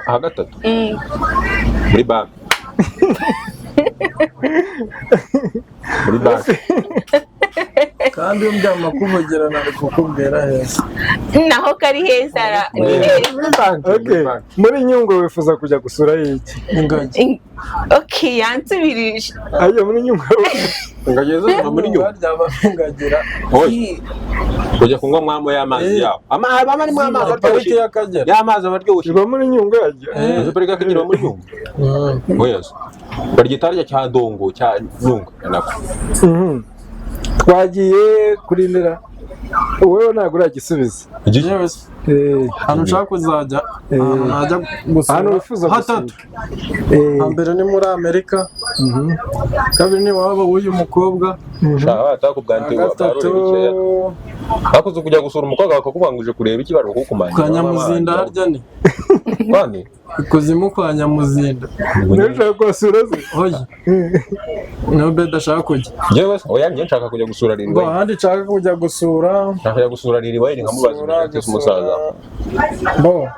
S3: Aha gatatu
S2: Mm.
S3: muri banki. Muri banki.
S4: Kandi iyo mbyama kuvugira nari kukubwira heza.
S2: Naho kari heza ra.
S5: Okay. Muri Nyungwe wifuza kujya gusura iki?
S4: Ingagi.
S2: Okay, yansubirije.
S5: Ayo muri Nyungwe.
S3: Ingagi zo muri Nyungwe.
S4: Baryama ingagira.
S3: Oya. Kujya kunywa mwamo y'amazi yaho. Ama arimo amazi
S4: Pariki
S3: aryoshye.
S4: y'Akagera.
S3: Y'amazi aba aryoshye.
S5: Iba muri Nyungwe yajya.
S3: Izo pariki y'Akagera iba muri Nyungwe. Oya se. Barya itarya cya Dongo cya Nyungwe nako.
S5: Mhm. Twagiye kuri Ndera. Wowe ntabwo uragisubiza.
S3: Igiki?
S4: Yewe se,
S5: Eh,
S4: ahantu nshaka kuzajya,
S5: Eh.
S4: ahantu najya gusura
S5: Ahantu wifuza gusura.
S4: hatatu.
S5: Eh,
S4: Hambere ni muri Amerika,
S5: mhm.
S4: kabiri ni iwabo w'uyu mukobwa,
S3: Shaka batakubwira nti
S4: gatatu
S3: barore bikeya. Hakuze kujya gusura umukobwa bakakubanguje kureba iki bari kukumanya.
S4: kwa Nyamuzinda harya ni
S3: Kwani?
S4: ikuzimu kwa Nyamuzinda.
S5: Niba ushaka kuhasura se?
S4: Oya, niho Beda ashaka kujya.
S3: Njyewe se oya njye nshaka kujya gusura Lil
S4: Ngo
S3: Wayne.
S4: ahandi nshaka kujya gusura,
S3: Nshaka kujya gusura Lil Wayne nkamubaza
S4: gusura,
S3: ibintu umusaza.
S4: Bo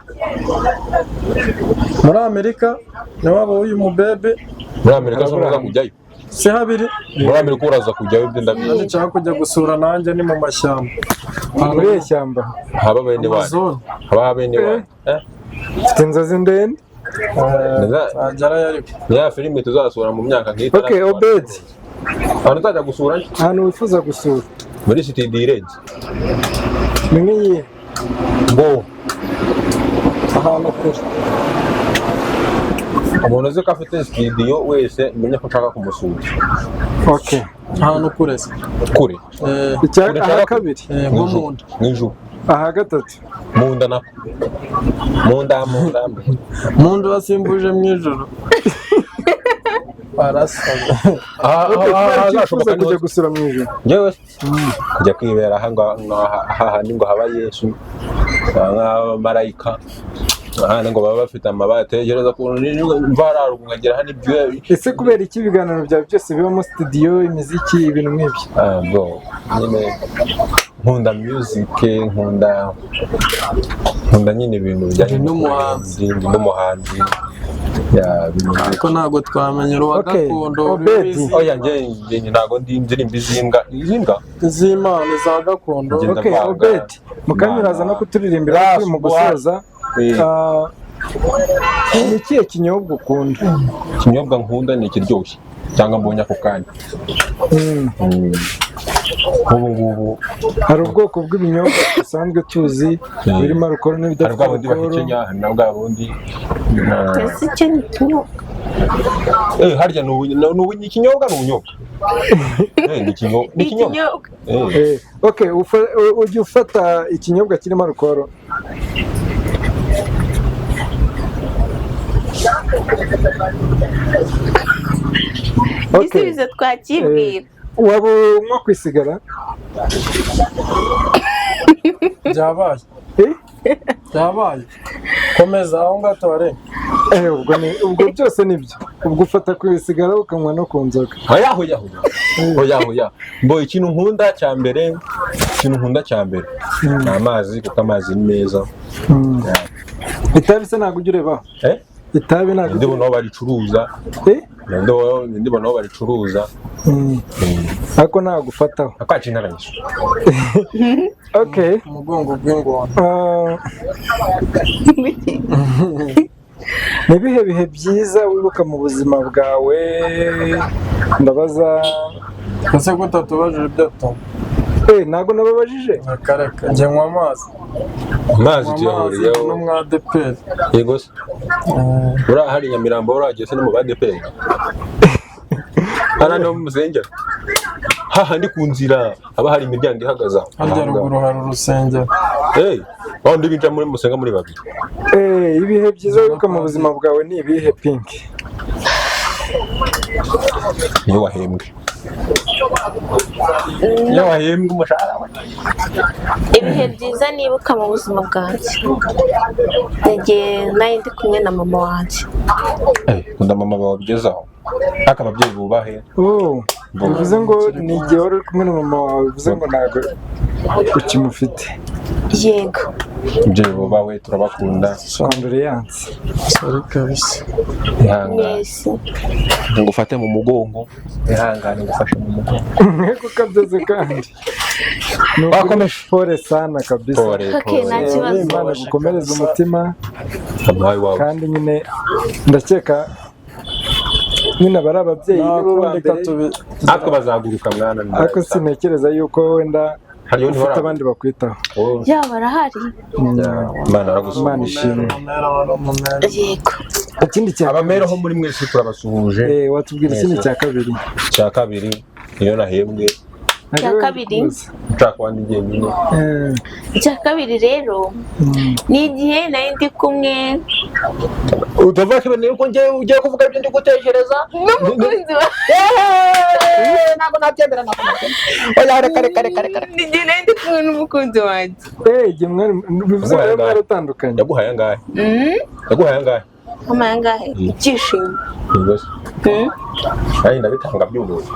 S4: muri Amerika ni wabo w'uyu mubebe.
S3: Muri Amerika se uraza kujyayo.
S4: Si habiri.
S3: Muri Amerika uraza kujyayo ibyo ndabizi.
S4: Ahandi nshaka kujya gusura nanjye ni mu mashyamba.
S5: Muri iri shyamba.
S3: Haba bene wanyu.
S4: Amazon.
S3: Haba bene wanyu. Eh?
S5: Mfite inzozi ndende.
S4: Nzagerayo ariko.
S3: Ni ya filime tuzasura mu myaka nk'itanu.
S5: Okay, Obed.
S3: Ahantu uzajya gusura
S5: Ahantu wifuza gusura.
S3: muri City Direct.
S5: Ni nk'iyihe?
S3: Bo
S4: Ahantu kure.
S3: umuntu uzi ko afite studio wese menye ko nshaka kumusura.
S5: Okay.
S4: Ahantu kure se.
S3: Kure.
S4: Eh,
S5: Icya
S3: Kure
S5: aha
S3: nshaka
S5: kabiri.
S4: nko mu nda.
S3: Mu ijuru.
S5: Aha gatatu.
S3: Mu nda nako. Mu nda, mu nda.
S4: Mu nda wasimbuje mu ijoro. Barasaza.
S3: Aha
S5: Okay, kubera iki
S3: hazashoboka
S5: wifuza kujya
S3: niho
S5: gusura mu ijuru?
S3: njyewe kujya kwibera aha hahandi ngo haba Yesu nk'abamarayika ahandi ngo baba bafite amabara tekereza ukuntu mva hararuguru nkagera hano ibyuya.
S5: Ese kubera iki ibiganiro byawe byose bibamo studio, imiziki, ibintu nk'ibyo?
S3: Ah, bro, nyine nkunda music, nkunda nyine ibintu bijyanye
S4: Ndi n'umuhanzi.
S3: ndi n'umuhanzi ya ibintu
S4: Ariko ntabwo twamenya uwa
S5: Okay,
S4: gakondo
S5: Obedi.
S4: urizi
S3: oya njye ntabwo ndi indirimbo izimbwa izimbwa
S4: iz'Imana za gakondo.
S3: Ngenda
S5: Okay,
S3: mvanga.
S5: Obed. Mukanya uraza no kuturirimbira
S3: Last
S5: turi mu gusoza.
S3: Eh.
S5: Ah, ni ikihe kinyobwa ukunda?
S3: Ikinyobwa nkunda ni ikiryoshye cyangwa mbonye ako kanya.
S5: Mm.
S3: Nk'ubu ngubu
S5: Hari ubwoko bw'ibinyobwa dusanzwe tuzi birimo alukoro
S3: hari
S5: n'ibidafite
S3: bwa bundi
S5: alukoro.
S3: bahekenya, hari na bwa bundi
S2: Ese icyo ni ikinyobwa?
S3: Harya ni ikinyobwa ni ubunyobwa. Ni
S2: Ni
S3: ikinyobwa.
S2: ikinyobwa.
S5: Okay, ujya ufata ikinyobwa kirimo alukoro? Okay.
S2: Igisubizo twakibwira.
S5: Waba unywa ku isigara?
S4: Byabaye.
S5: Eh?
S4: Byabaye. Komeza aho ngaho tubarebe.
S5: Ubwo ubwo byose nibyo. Ubwo ufata ku isigara ukanywa no ku nzoga.
S3: Oya oya oya oya oya mbo ikintu nkunda cya mbere, ikintu nkunda cya mbere ni amazi kuko amazi ni meza.
S5: Itabi se ntabwo ujya urebaho?
S3: Eh?
S5: Itabi ntabwo ujya
S3: Ndibona aho baricuruza.
S5: Eh?
S3: Ndibona aho baricuruza.
S5: Ariko ntabwo ufataho.
S3: Akwaca intaranyisho.
S5: Okay.
S4: Umugongo bw'ingona.
S5: Ni ibihe bihe byiza wibuka mu buzima bwawe? Ndabaza.
S4: Ese ko utatubajije ibyo tunywa?
S5: Ntabwo nababajije.
S4: Reka reka njye nywa amazi.
S3: Amazi
S4: Nywa amazi
S3: tuyahuriyeho.
S4: no mwa ADEPR.
S3: Yego se. Uriya hari Nyamirambo uragiye se no mu badeperi. Hariya niho musengera. Hahandi ku nzira haba hari imiryango ihagaze aho.
S4: Harya ruguru hari urusengero.
S3: Wawundi binjira muri musenga muri babiri.
S5: Ibihe byiza wibuka mu buzima bwawe ni ibihe, Pink?
S3: Niyo wahembwe. Iyo wahembwe umushahara we.
S2: Ibihe byiza nibuka mu buzima bwanjye ni igihe nari ndi kumwe na mama wanjye.
S3: Kunda mama bawe bigezaho, ariko ababyeyi bubahe.
S5: Oh, bivuze ngo ni igihe wari uri kumwe na mama wawe, bivuze ngo ntabwo ukimufite?
S2: Yego.
S3: Ababyeyi bubahe, turabakunda.
S5: Condoléances.
S4: Sorry kabisa.
S3: Ihangane.
S2: Mwese.
S3: Ngufate mu mugongo, ihangane, ngufashe mu mugongo.
S5: Nk'uko ukabyaze kandi. Ni ukuri.
S3: Wakomeje.
S5: Pole sana kabisa.
S3: Pole.
S2: Okay, nta
S3: Pole.
S2: kibazo.
S5: Imana igukomereze umutima.
S3: Mama wawe.
S5: Kandi nyine ndakeka nyine aba ari ababyeyi nibo ba
S4: Nakundi
S5: mbere.
S4: katubi.
S3: Natwe bazaguruka mwana.
S5: Ariko sintekereza yuko wenda
S3: Hariyo
S5: ufite
S3: ntibara
S5: abandi bakwitaho.
S3: Wowe,
S2: Yaba arahari.
S3: Imana yaragusura.
S5: Imana ishimwe.
S2: Yego.
S5: Ikindi cya
S3: Abamera ho muri mwese turabasuhuje.
S5: Watubwira ikindi cya kabiri?
S3: Cya kabiri, iyo nahembwe.
S2: Cya kabiri?
S3: Nshaka kuba ndi jyenyine.
S2: Icya kabiri rero ni igihe nari ndi kumwe
S3: Utavuga ko ibintu yuko ngiye ugiye kuvuga ibyo ndi gutekereza.
S2: N'umukunzi wa
S3: Ntabwo nabyemera, ntabwo nabyemera, oya, reka reka reka reka reka.
S2: Ni igihe nari ndi kumwe n'umukunzi wanjye.
S5: Igihe mwari, bivuze ngo rero mwaratandukanye?
S3: Yaguhaye angahe?
S2: Mm?
S3: Yaguhaye angahe?
S2: Wampaye angahe? Ibyishimo.
S3: Yego se.
S2: Mm?
S3: Nanjye ndabitanga by'ubuntu.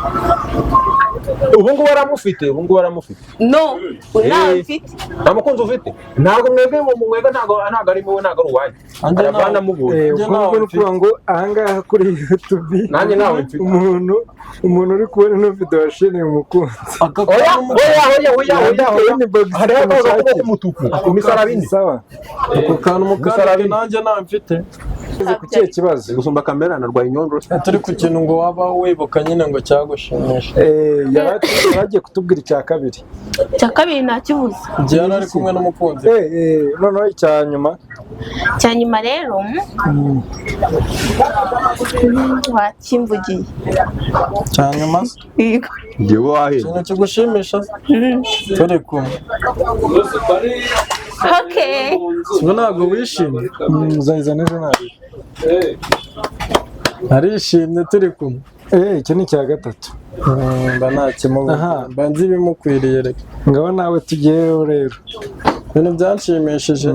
S3: Ubu ngubu aramufite, ubu ngubu aramufite.
S2: No, ntawe mfite.
S3: Nta mukunzi ufite? Ntabwo mwebwe mu mwebwe, ntabwo ari muwe, ntabwo ari uwanyu.
S4: Nanjye
S3: Aravana mu buntu.
S4: Njye
S5: Ubwo
S4: ntawe
S5: ngubwo ni ukuvuga ngo ahangaha kuri YouTube
S3: Nanjye ntawe mfite.
S5: umuntu uri kubona ino video washimiye umukunzi.
S4: Aka
S3: Oya.
S4: kantu.
S3: Oya, oya, oya, oya, oya.
S5: Inbox.
S3: Hariho akabazo k'umutuku, imisaraba ine.
S5: Sawa.
S4: Ako kantu mukandike,
S3: Umusaraba.
S4: nanjye ntawe mfite.
S5: Ugeze ku kihe kibazo?
S3: Gusumba kamera, narwaye inyondro.
S4: Turi ku kintu ngo waba wibuka nyine ngo cyagushimisha.
S5: Yari agiye kutubwira icya kabiri.
S2: Icya kabiri ntakibuze.
S4: Igihe yari ari kumwe n'umukunzi.
S5: Noneho icya nyuma?
S2: Icya nyuma rero wakimvugiye.
S4: Cya nyuma?
S2: Yego.
S3: Ngewe wahembwe.
S4: Ikintu kigushimisha turi kumwe.
S2: Okay.
S4: Ubu ntabwo wishimye?
S5: Uzayizana ejo nabi.
S4: Narishimye turi kumwe.
S5: Icyo ni icya gatatu.
S4: Mba ntakimubuza.
S5: Aha.
S4: Mba nzi ibimukwiriye reka.
S5: Ngaho nawe tugiyeyo rero.
S4: Ibintu byanshimishije.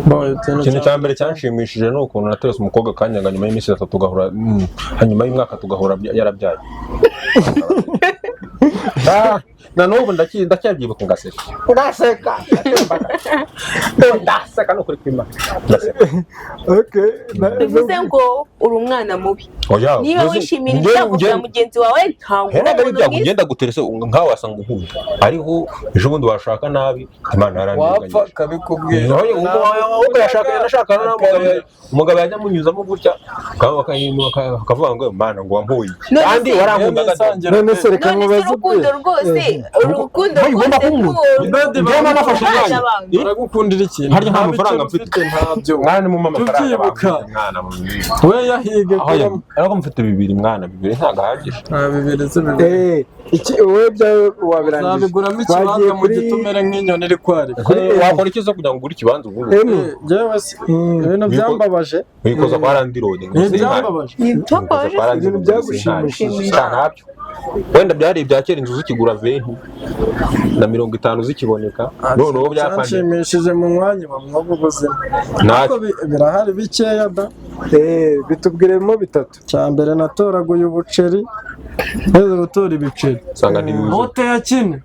S4: Boy, ikintu
S3: Ikintu cya mbere cyanshimishije ni ukuntu naterese umukobwa akanyanga, nyuma y'iminsi 3 tugahura, hanyuma y'umwaka tugahura yarabyaye. Na n'ubu ndacyabyibuka ngaseka, ngaseka, ndaseka, ni ukuri kw'Imana ndaseka.
S5: Okay.
S2: Bivuze ngo uri umwana mubi.
S3: Oya,
S2: Niba wishimira ibyago bya mugenzi wawe, ntabwo uri
S3: Ntabwo ari
S2: umuntu
S3: ibyago.
S2: mwiza.
S3: Ugenda guterese nkawe wasanga unkunda, ariko ejo bundi washaka nabi, Imana
S4: wapfa
S3: yarandenganyije.
S4: akabikubwira.
S3: Ahubwo yashaka yanashaka n'umugabo, umugabo yajya amunyuzamo gutya akavuga ngo Mana, ngo wampuye iki?
S2: None
S3: Kandi
S2: se-
S3: warankundaga.
S5: None se reka
S2: None se
S5: mubaze.
S2: urukundo rwose, urukundo
S3: Boy, ugomba
S2: rwose
S3: kunkunda.
S2: rw'uwo
S3: Njyewe nafashe
S2: rubana
S3: umwanya.
S2: abantu.
S4: Baragukundira ikintu.
S3: Harya nta
S4: Nta
S3: mafaranga
S4: biceri
S3: mfite.
S4: ufite, ntabyo.
S3: Mwana, mumpe amafaranga.
S4: Tubyibuka.
S3: Bamfite, mwana.
S4: We yahige
S3: Aho ariko mfite bibiri mwana, bibiri ntabwo ahagije.
S4: Nta bibiri se bibiri.
S5: Iki wowe byawe wabirangije?
S4: Uzabiguramo ikibanza mu giti umere nk'inyoni iri kwarika.
S3: Wakora iki se kugira ngo ugure ikibanza ubu ngubu?
S5: Emi.
S4: Njyewe se ibintu byambabaje.
S3: Wikoza kwa landirodi ngo
S4: Ni
S3: sinkare.
S4: ibyambabaje.
S3: Wikoza kwa landirodi
S5: Ibintu
S3: ngo
S5: byagushimishije.
S3: sinkare. Ntabyo wenda byari ibya kera, inzu zikigura 20 na 50 zikiboneka, noneho byapanye.
S4: Cyanshimishije mu mwanya wa mwubu buzima.
S3: Ntacyo.
S4: Ariko birahari bikeya da.
S5: Bitubwiremo bitatu.
S4: Cya mbere, natoraguye ubuceri, neze gutora ibiceri.
S3: Usanga ntibiyuzuye.
S4: Bote ya kine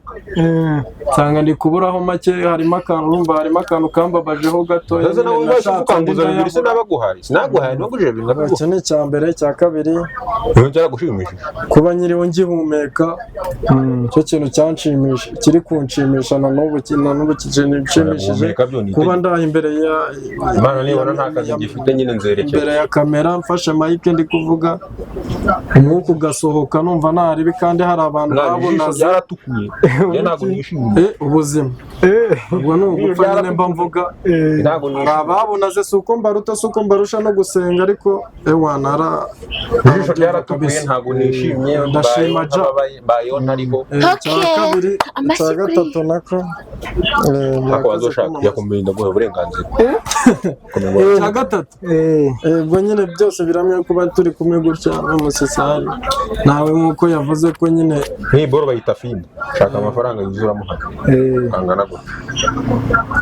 S4: nsanga ndi kuburaho make, harimo akantu, urumva harimo akantu kambabajeho gatoya.
S3: Ese nawe
S4: nyine
S3: ubasha
S4: nashatse
S3: kukanguza
S4: andi
S3: bibiri?
S4: ndayabura.
S3: Sinabaguhaye, sinaguhaye, nagujije bibiri ndabiguha.
S4: Icyo ni icya mbere. Icya kabiri,
S3: Ibintu byaragushimishije?
S4: Kuba nyiriho ngihumeka, icyo kintu cyanshimisha, kiri kunshimisha na n'ubu, na n'ubu kinshimishije.
S3: Guhumeka byo ni
S4: Kuba
S3: itegeko.
S4: ndaha imbere ya
S3: Imana nibona nta kazi gifite nyine nzerekeza.
S4: Imbere ya kamera, mfashe mic ndi kuvuga, umwuka ugasohoka, numva nta ribi kandi hari abantu
S3: Mwana, ijisho
S4: babonaze.
S3: ryaratukuye, njye ntabwo nishimiye.
S4: Ubuzima ubwo ni ugupfa nyine mba mvuga.
S3: Ntabwo
S4: Hari
S3: nishimye.
S4: ababunaze, si uko mbaruta, si uko mbarusha no gusenga, ariko ewa nara
S3: Ijisho ryaratukuye, ntabwo nishimye.
S4: Ndashima
S3: Mbayeho
S4: Ja.
S3: ntababaye, mbayeho ntariho.
S4: Icya
S2: Okay.
S4: kabiri,
S2: Amashyi
S4: icya
S2: kuri-
S4: gatatu nako
S3: Ariko
S4: murakoze
S3: wazoshaka
S4: kumpa.
S3: yakumenya, ndaguha uburenganzira.
S4: Icya gatatu, ubwo nyine byose biramye kuba turi kumwe gutya n'umusesari nawe, nk'uko yavuze ko nyine
S3: Nk'iyi boro bayita fimbo. Shaka amafaranga yuzuramo hano angana gutya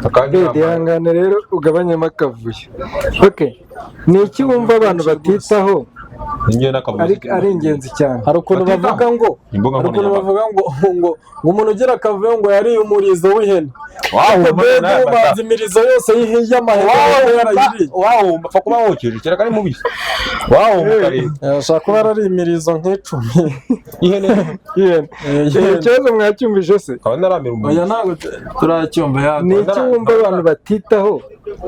S3: akandi.
S5: Bede, ihangane rero ugabanyemo akavuyo. Okay, ni iki wumva abantu batitaho
S3: Njye n'akavuyo.
S5: ari ingenzi cyane?
S4: Hari ukuntu
S3: Batitaho.
S4: bavuga ngo
S3: Imbuga
S4: hari ukuntu
S3: nkoranyambaga.
S4: bavuga ngo umuntu ugira akavuyo ngo yariye umurizo w'ihene.
S3: Wawu.
S4: Ariko Bede ubanza imirizo yose y'amahene yarayiriye.
S3: Wawu, apfa kuba wokeje kereka ari mubisi wawu mukareba.
S4: Ashobora kuba yarariye imirizo nk'icumi.
S3: Ihene.
S5: Ihene.
S4: Ihene.
S5: Ikibazo mwacyumvise se?
S3: Nkaba ntaramera
S4: Oya,
S3: umurizo.
S4: ntabwo turacyumva
S5: Ni
S4: yaka.
S5: iki wumva abantu batitaho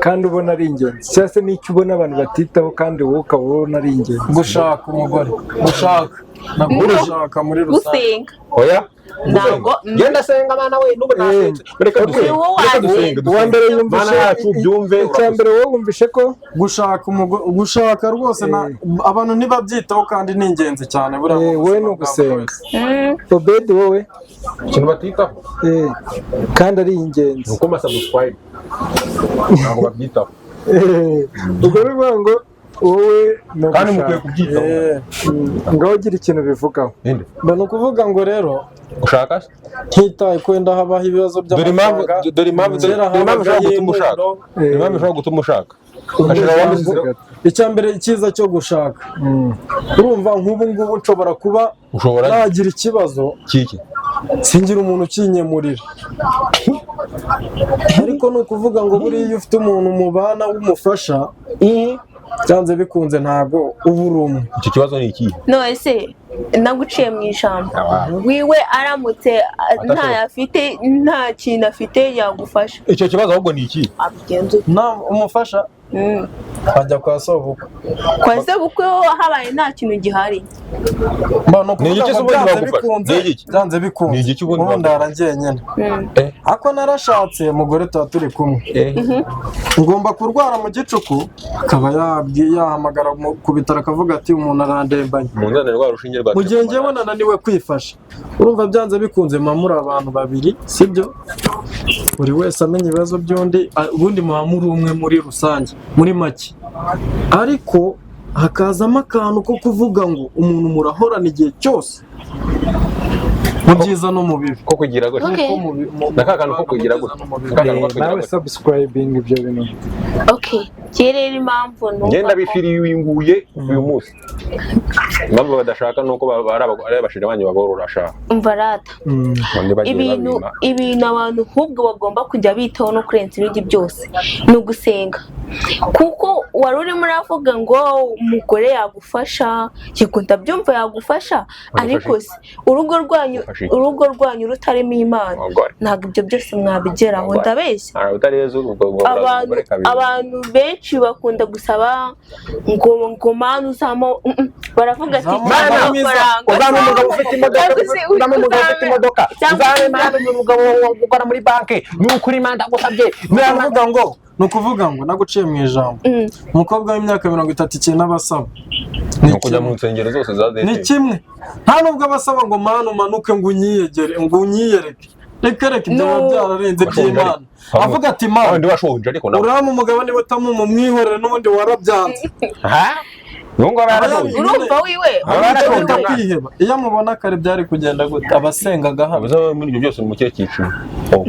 S5: kandi ubona ari ingenzi, cyangwa se ni iki ubona abantu batitaho kandi wowe ukaba ubona ari ingenzi?
S4: Gushaka umugore, gushaka nabwo, gushaka muri rusange.
S2: Gusenga.
S3: Oya.
S2: Ntabwo.
S3: Genda senga abana we, n'ubu nasenze, reka dusenge.
S2: Wowe
S3: Reka
S2: wasenze.
S3: dusenge.
S5: Uwa mbere yumvishe
S3: Mana yacu byumve.
S5: Icya mbere wowe wumvishe ko
S4: Gushaka umugore, gushaka rwose abantu ntibabyitaho kandi ni ingenzi cyane buriya mu
S5: Wowe
S4: buzima
S5: ni
S4: bwa buri
S5: ugusenga.
S4: wese.
S5: Obedi, wowe?
S3: Ikintu batitaho
S5: Kandi ari ingenzi.
S3: Ni uko masubscribe ntabwo babyitaho.
S5: Ubwo ni ukuvuga ngo wowe ni
S3: Kandi mukwiye
S5: ugushaka.
S3: kubyitaho.
S5: Ngaho ugira ikintu bivugaho.
S3: Ninde?
S4: Mba ni ukuvuga ngo rero
S3: Gushaka se?
S4: ntitaye ko wenda habaho ibibazo
S3: Dore impamvu
S4: by'amafaranga.
S3: Dore impamvu, dore
S4: Kera
S3: dore impamvu ishobora
S4: habagaho
S3: gutuma ushaka.
S4: inkundo.
S3: Dore impamvu ishobora gutuma ushaka. Hashira
S4: Umuryango, icya mbere icyiza cyo gushaka, urumva nk'ubu ngubu nshobora kuba
S3: Ushobora
S4: nagira ikibazo
S3: kiki?
S4: singira umuntu ukinyemurira, ariko ni ukuvuga ngo buriya iyo ufite umuntu mubana w'umufasha, byanze bikunze ntabwo uba uri umwe.
S3: Icyo kibazo ni ikihe?
S2: None se naguciye mu ijambo, wiwe aramutse ntayo afite, nta kintu afite yagufasha?
S3: Icyo kibazo ahubwo ni ikihe?
S2: Abigenza ute?
S4: Nta umufasha, ajya kwa sobukwe.
S2: Kwa sebukwe ho habaye nta kintu gihari?
S4: Mba ni
S3: Ni
S4: ukuvuga
S3: igiki se
S4: ngo
S3: ubundi
S4: byanze
S3: bagufasha?
S4: bikunze,
S3: Ni igiki?
S4: byanze bikunze,
S3: Ni igiki ubundi
S4: ubundi
S3: bagufasha?
S4: njyenyine,
S3: Eh.
S4: ariko narashatse umugore, tuba turi kumwe, ngomba kurwara mu gicuku akaba yahamagara ku bitaro akavuga ati: "Umuntu arandembanye."
S3: Munzanire rwa rushinge rwa
S4: Mu gihe njyewe nananiwe kwifasha, urumva byanze bikunze muba muri abantu babiri, sibyo? Buri wese amenya ibibazo by'undi, ubundi muba muri umwe muri rusange, muri make. Ariko hakazamo akantu ko kuvuga ngo umuntu murahorana igihe cyose, mu byiza no mu bibi.
S3: Ko kugira gutya.
S2: Okay.
S4: Ko
S3: Na ka kantu ko kugira
S4: mu byiza
S3: gutya.
S4: no mu bibi.
S3: Ka kantu ko kugira
S5: Nawe
S3: gutya.
S5: subscribing ibyo bintu.
S2: Okay, njye rero impamvu numva
S3: Ngenda
S2: ko
S3: bifiriwinguye uyu munsi. Impamvu badashaka ni uko ari abashira banyu baborora shaka.
S2: Umva rata.
S3: None bagiye
S2: Ibintu
S3: babima.
S2: ibintu abantu nk'ubwo bagomba kujya bitaho no kurenza ibindi byose ni ugusenga, kuko wari urimo uravuga ngo umugore yagufasha. Yego, ndabyumva, yagufasha, ariko se urugo rwanyu
S3: Agufasha iki?
S2: urugo rwanyu rutarimo Imana,
S3: Umugore.
S2: ntabwo ibyo byose mwabigeraho.
S3: Umugore.
S2: Ndabeshya?
S3: Hari utareze ubwo ubwo
S2: Abantu
S3: umugore kabiri.
S2: abantu benshi bakunda gusaba ngo Mana uzamo, baravuga ati
S4: Uzampa
S2: "Mana,
S4: umugabo mwiza,
S2: amafaranga."
S3: Uzampa umugabo ufite imodoka,
S2: Cyangwa se
S3: uzampa umugabo ufite imodoka,
S2: cyangwa
S3: uzampa Imana umugabo ukora muri banki, ni ukuri Imana ndagusabye.
S4: Ni ukuvuga ngo naguciye mu ijambo. Umukobwa w'imyaka 30 ikintu aba asaba
S3: Ni ukujya mu nsengero zose za
S4: ni
S3: DT.
S4: kimwe. Nta nubwo aba asaba ngo: "Mana, umanuke ngo unyiyegere, ngo unyiyereke." Reka reka, ibyo biba
S2: No.
S4: byararenze
S3: Bashonje
S4: by'Imana.
S3: ariko.
S4: Avuga ati: "Mana,
S3: Abandi bashonje ariko nabo.
S4: uramu umugabo niba utamumu mwihorere, n'ubundi warabyanze."
S3: Ha? Nungo barashonje.
S2: Urumva wiwe
S3: Aba
S2: urumva
S3: yarashonje.
S2: wiwe
S4: Kwiheba. Iyo amubona kare byari kugenda gute? Abasengaga hano.
S3: Abuze muri ibyo byose mu kihe cyiciro? Oh.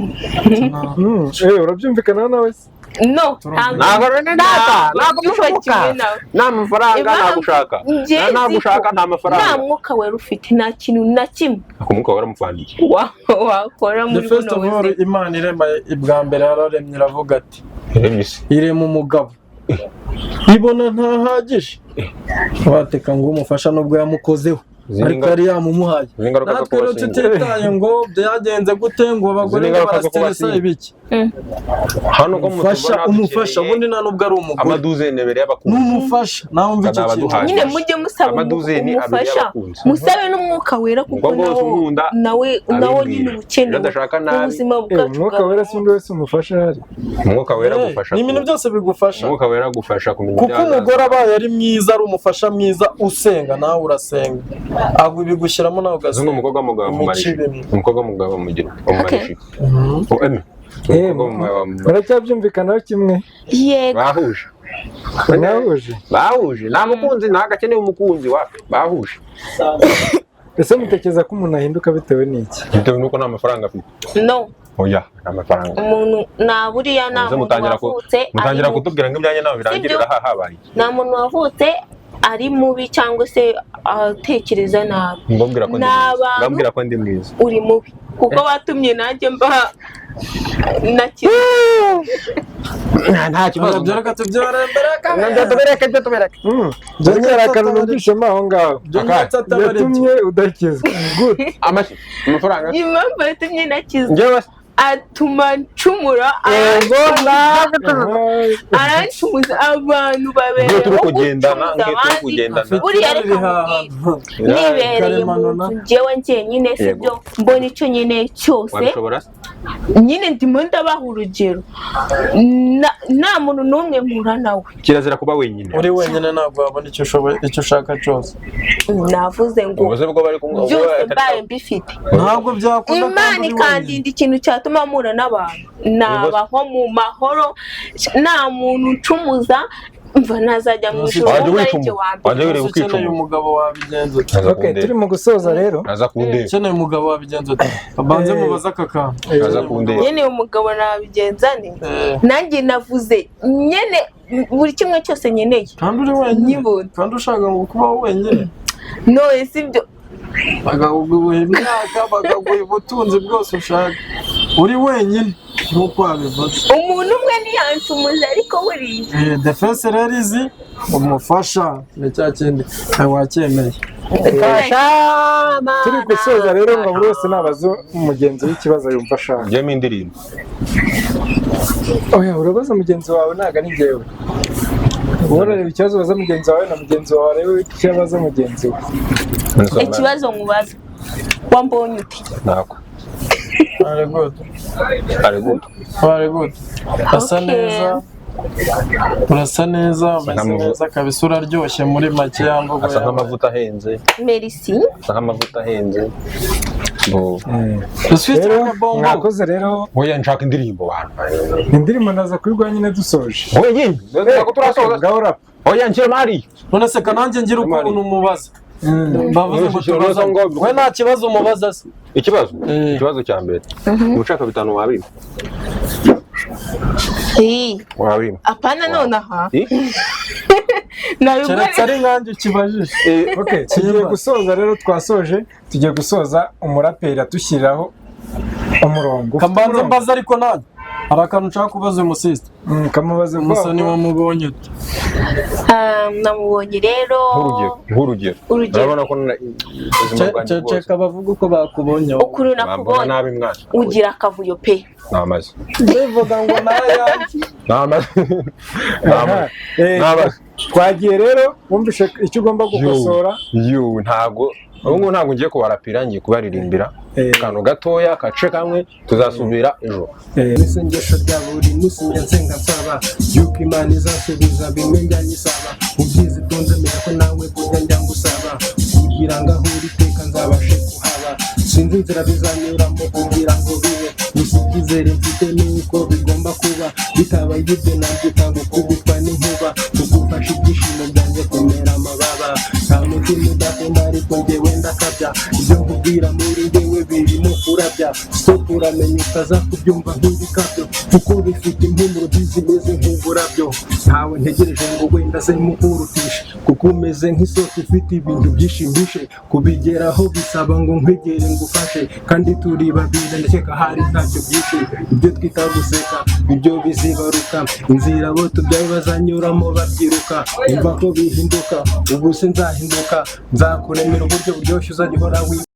S5: Urabyumvikana nawe se?
S2: No, ntabwo.
S3: Ntabwo rero data, ntabwo
S2: Byumva
S3: bishoboka.
S2: kimwe nawe.
S3: Nta mafaranga
S2: Impamvu
S3: nagushaka.
S2: njye
S3: Nta
S2: nzi ko
S3: nagushaka nta mafaranga.
S2: nta mwuka wera ufite, nta kintu na kimwe
S3: Ako mwuka waramufandiye.
S2: wakora
S4: The
S2: muri
S4: first
S2: buno
S4: of all,
S2: buzima.
S4: Imana irema ibwa mbere yararemye iravuga ati
S3: Yaremye isi.
S4: irema umugabo, ibona ntahagije, wateka ngo umufasha nubwo yamukozeho.
S3: Izi ni
S4: Ariko yari yamumuhaye.
S3: Izi ni ingaruka zo
S4: Natwe
S3: kuba
S4: rero
S3: single.
S4: tutitaye ngo byagenze gute, ngo abagore
S3: Izi ni
S4: ngo
S3: ingaruka zo kuba
S4: barasiteresa
S3: single.
S4: ibiki.
S3: Hano ko
S4: Umufasha,
S3: mutubona
S4: umufasha
S3: dukeneye
S4: ubundi nta nubwo ari umugore,
S3: amaduzeni abiri y'abakunzi.
S4: N'umufasha nawe umva icyo
S3: Bazaba
S4: kintu.
S3: duhaye.
S2: Nyine mujye musaba
S3: Amaduzeni abiri
S2: umufasha,
S3: y'abakunzi.
S2: musabe n'umwuka wera, kuko
S3: Umukobwa wese
S2: nawo
S3: unkunda
S2: nawe nawo
S3: abimbwira.
S2: nyine uba ukenewe
S3: Iyo adashaka
S2: mu
S3: nabi.
S2: buzima bwacu
S5: Umwuka
S2: bwa
S5: wera
S2: buri
S5: si undi wese umufasha ahari.
S3: Umwuka wera agufasha
S4: Ni ibintu byose bigufasha.
S3: Umwuka wera agufasha kumenya
S4: Kuko
S3: iby'ahazaza.
S4: umugore abaye ari mwiza, ari umufasha mwiza usenga, nawe urasenga, agwa ibigushyiramo nawe
S3: Uzi
S4: ugasenga.
S3: umukobwa w'umugabo
S4: Imico
S3: amumarisha
S4: ibimwe.
S3: Umukobwa w'umugabo amugira amumarisha. Oh, eme. Umukobwa w'umugabo
S5: Muracyabyumvikanaho kimwe?
S2: Yego.
S3: Bahuje.
S5: Mwahuje.
S3: Bahuje, nta mukunzi, ntabwo akeneye umukunzi wapi, bahuje.
S5: Ese mutekereza ko umuntu ahinduka bitewe n'iki?
S3: Bitewe nuko nta mafaranga afite.
S2: No.
S3: Oya, nta mafaranga.
S2: Umuntu nta buriya nta
S3: Muze
S2: muntu
S3: mutangira
S2: wavutse ari
S3: mutangira
S2: mubi.
S3: kutubwira ngo ibyanjye nawe birangirira aha habaye.
S2: Nta muntu wavutse ari mubi cyangwa se atekereza nabi.
S3: Mbabwira ko ndi
S2: Ni
S3: mwiza.
S2: abantu-
S3: Mbabwira ko ndi mwiza.
S2: Uri mubi kuko watumye nanjye mba nakira.
S3: Nta kibazo.
S4: Ibyo reka tubyore mbere y'akabari.
S3: Tubereke ibyo, tubereke.
S5: Njye hari akantu numvishemo aho ngaho
S4: Ibyo nyatsi ataba ari byo.
S5: yatumye udakizwa gute?
S3: Amashyi, amafaranga.
S2: Impamvu yatumye nakizwa,
S3: Njyewe
S2: atuma ncumura, arancumuza, abantu
S3: Iyo
S2: babereyeho
S3: turi kugendana,
S2: gucumuza
S3: nk'iyo turi
S2: abandi.
S3: kugendana.
S2: Buriya reka
S4: Riri
S2: nkubwire, nibereye mu
S4: Karemano
S2: nzu njyewe njyenyine, sibyo, mbona icyo nkeneye cyose.
S3: Wabishobora se?
S2: Nyine ndimo ndabaha urugero. Nta muntu n'umwe mpura nawe.
S3: Kirazira kuba wenyine.
S4: Uri wenyine ntabwo wabona icyo ushoboye, icyo ushaka cyose.
S2: Navuze ngo
S3: Ubwo se bwo bari kumwe
S2: byose mbaye mbifite,
S4: Ntabwo byakunda
S2: Imana
S4: kandi uri wenyine.
S2: ikandinda ikintu cyatuma mpura n'abantu, nabaho mu mahoro, nta muntu uncumuza, mva nazajya mu ijuru
S3: Wajya
S2: ahubwo ari
S3: wicuma.
S2: njye wa mbere.
S3: Wajya wireba
S4: Ukeneye
S3: ukicuma.
S4: umugabo wabigenza ute?
S3: Aza
S5: Okay,
S3: kundeba.
S5: turi mu gusoza rero.
S3: Aza kundeba.
S4: Ukeneye umugabo wabigenza ute? Abanze mubaze aka kantu.
S3: Aza kundeba.
S2: Nyene umugabo nabigenza ne?
S4: Eh.
S2: Nanjye navuze nyene buri kimwe cyose nkeneye
S4: Kandi uri wenyine.
S2: Nyibona.
S4: Kandi ushaka ngo kubaho wenyine.
S2: None sibyo?
S4: Bakaguha imyaka, bakaguha ubutunzi bwose ushaka, uri wenyine nk'uko wabivuze.
S2: Umuntu umwe ntiyancumuza, ariko buriya
S4: The Face rero izi umufasha ni cya kindi ntawe wacyemeye.
S5: Turi gusoza rero, ngo buri wese nabaze mugenzi w'ikibazo yumva ashaka.
S3: Njyemo indirimbo.
S5: Oya, urabaza mugenzi wawe, ntabwo ari njyewe. Wowe urareba ikibazo ubaza mugenzi wawe, na mugenzi wawe arebe icyo abaza mugenzi we.
S2: Ikibazo nkubaza, wambonye ute?
S3: Ntako.
S4: Very good.
S3: Ari good.
S4: Very good, asa
S2: Okay.
S4: neza, urasa neza, umeze neza kabisa, uraryoshye muri make ya mvugo
S3: Asa
S4: yawe.
S3: nk'amavuta ahenze.
S2: Merci.
S3: Asa nk'amavuta ahenze. Bo.
S4: Biswi
S5: Rero
S4: cyangwa bombo?
S5: mwakoze rero.
S3: Oya, nshaka indirimbo bantu.
S5: Indirimbo ndaza kuyiguha nyine dusoje.
S3: Oya nyine. Ntabwo turasoza.
S5: Ngaho rapa.
S3: Oya, nshyira mari.
S4: None se kananjye ngira ukuntu umubaza, bavuze ngo tubaza we, nta kibazo umubaza se?
S3: Ikibazo.
S4: Eh.
S3: Ikibazo cya mbere. Ushaka bitanu wabimpa?
S2: Eh,
S3: Wabimpa?
S2: Apana nonaha.
S3: Eh?
S2: Nabigore.
S4: Keretse ari nkanjye ukibajije.
S5: Okay, tugiye gusoza rero, twasoje, tugiye gusoza. Umuraperi atushyiriraho umurongo. Ufite
S4: Kambanze
S5: umurongo?
S4: mbaza, ariko nanjye hari akantu nshaka kubaza uyu musisita.
S5: Kamubaze vuba
S4: Umusa
S5: vuba.
S4: wamubonye ute?
S2: Ah, namubonye rero.
S3: Nk'urugero. Nk'urugero.
S2: Urugero.
S3: Urabona ko ubuzima bwanjye bwose.
S4: Ceceka bavuga uko bakubonye wowe.
S2: Ukuntu
S3: Bambona
S2: nakubonye,
S3: nabi mwana.
S2: ugira akavuyo pe.
S3: Namaze.
S4: Bivuga ngo nayanjye.
S3: Namaze.
S5: Aha,
S3: Namaze. Namaze.
S5: Twagiye rero, wumvishe icyo ugomba gukosora.
S3: Yu, ntago ubu ngubu ntabwo ngiye kubarapira, ngiye kubaririmbira akantu gatoya kace kamwe, tuzasubira ejo.
S1: Isengesho rya buri munsi njya nsenga nsaba yuko Imana izasubiza bimwe njya nyisaba. Ubyizi itunze, menya ko nawe burya njya ngusaba kugira ngo aho uri iteka nzabashe kuhaba. Sinzi inzira bizanyuramo kugira ngo bibe, gusa icyizere mfite ni uko bigomba kuba. Bitabaye ibyo nabyita gukubitwa n'inkuba, kugufasha ibyishimo byanjye kumera amababa. Nta mutima udakunda, ariko njyewe ndakabya. Ibyo nkubwira muri njyewe birimo kurabya. Stop, uramenya utaza kubyumva nk'ibikabyo, kuko bifite impumuro nziza imeze nk'uburabyo. Ntawe ntegereje ngo wenda aze mukurutishe, kuko umeze nk'isoko ifite ibintu byinshi mpishe. Kubigeraho bisaba ngo nkwegere ngufashe, kandi turi babiri, ndakeka hari ntacyo byinshi. Ibyo twita guseka Ibyo bizibaruka, inzira abo tubyaye bazanyuramo babyiruka. Umva ko bihinduka, ubu se nzahinduka, nzakuremera uburyo buryoshye uzajya uhora wibuka.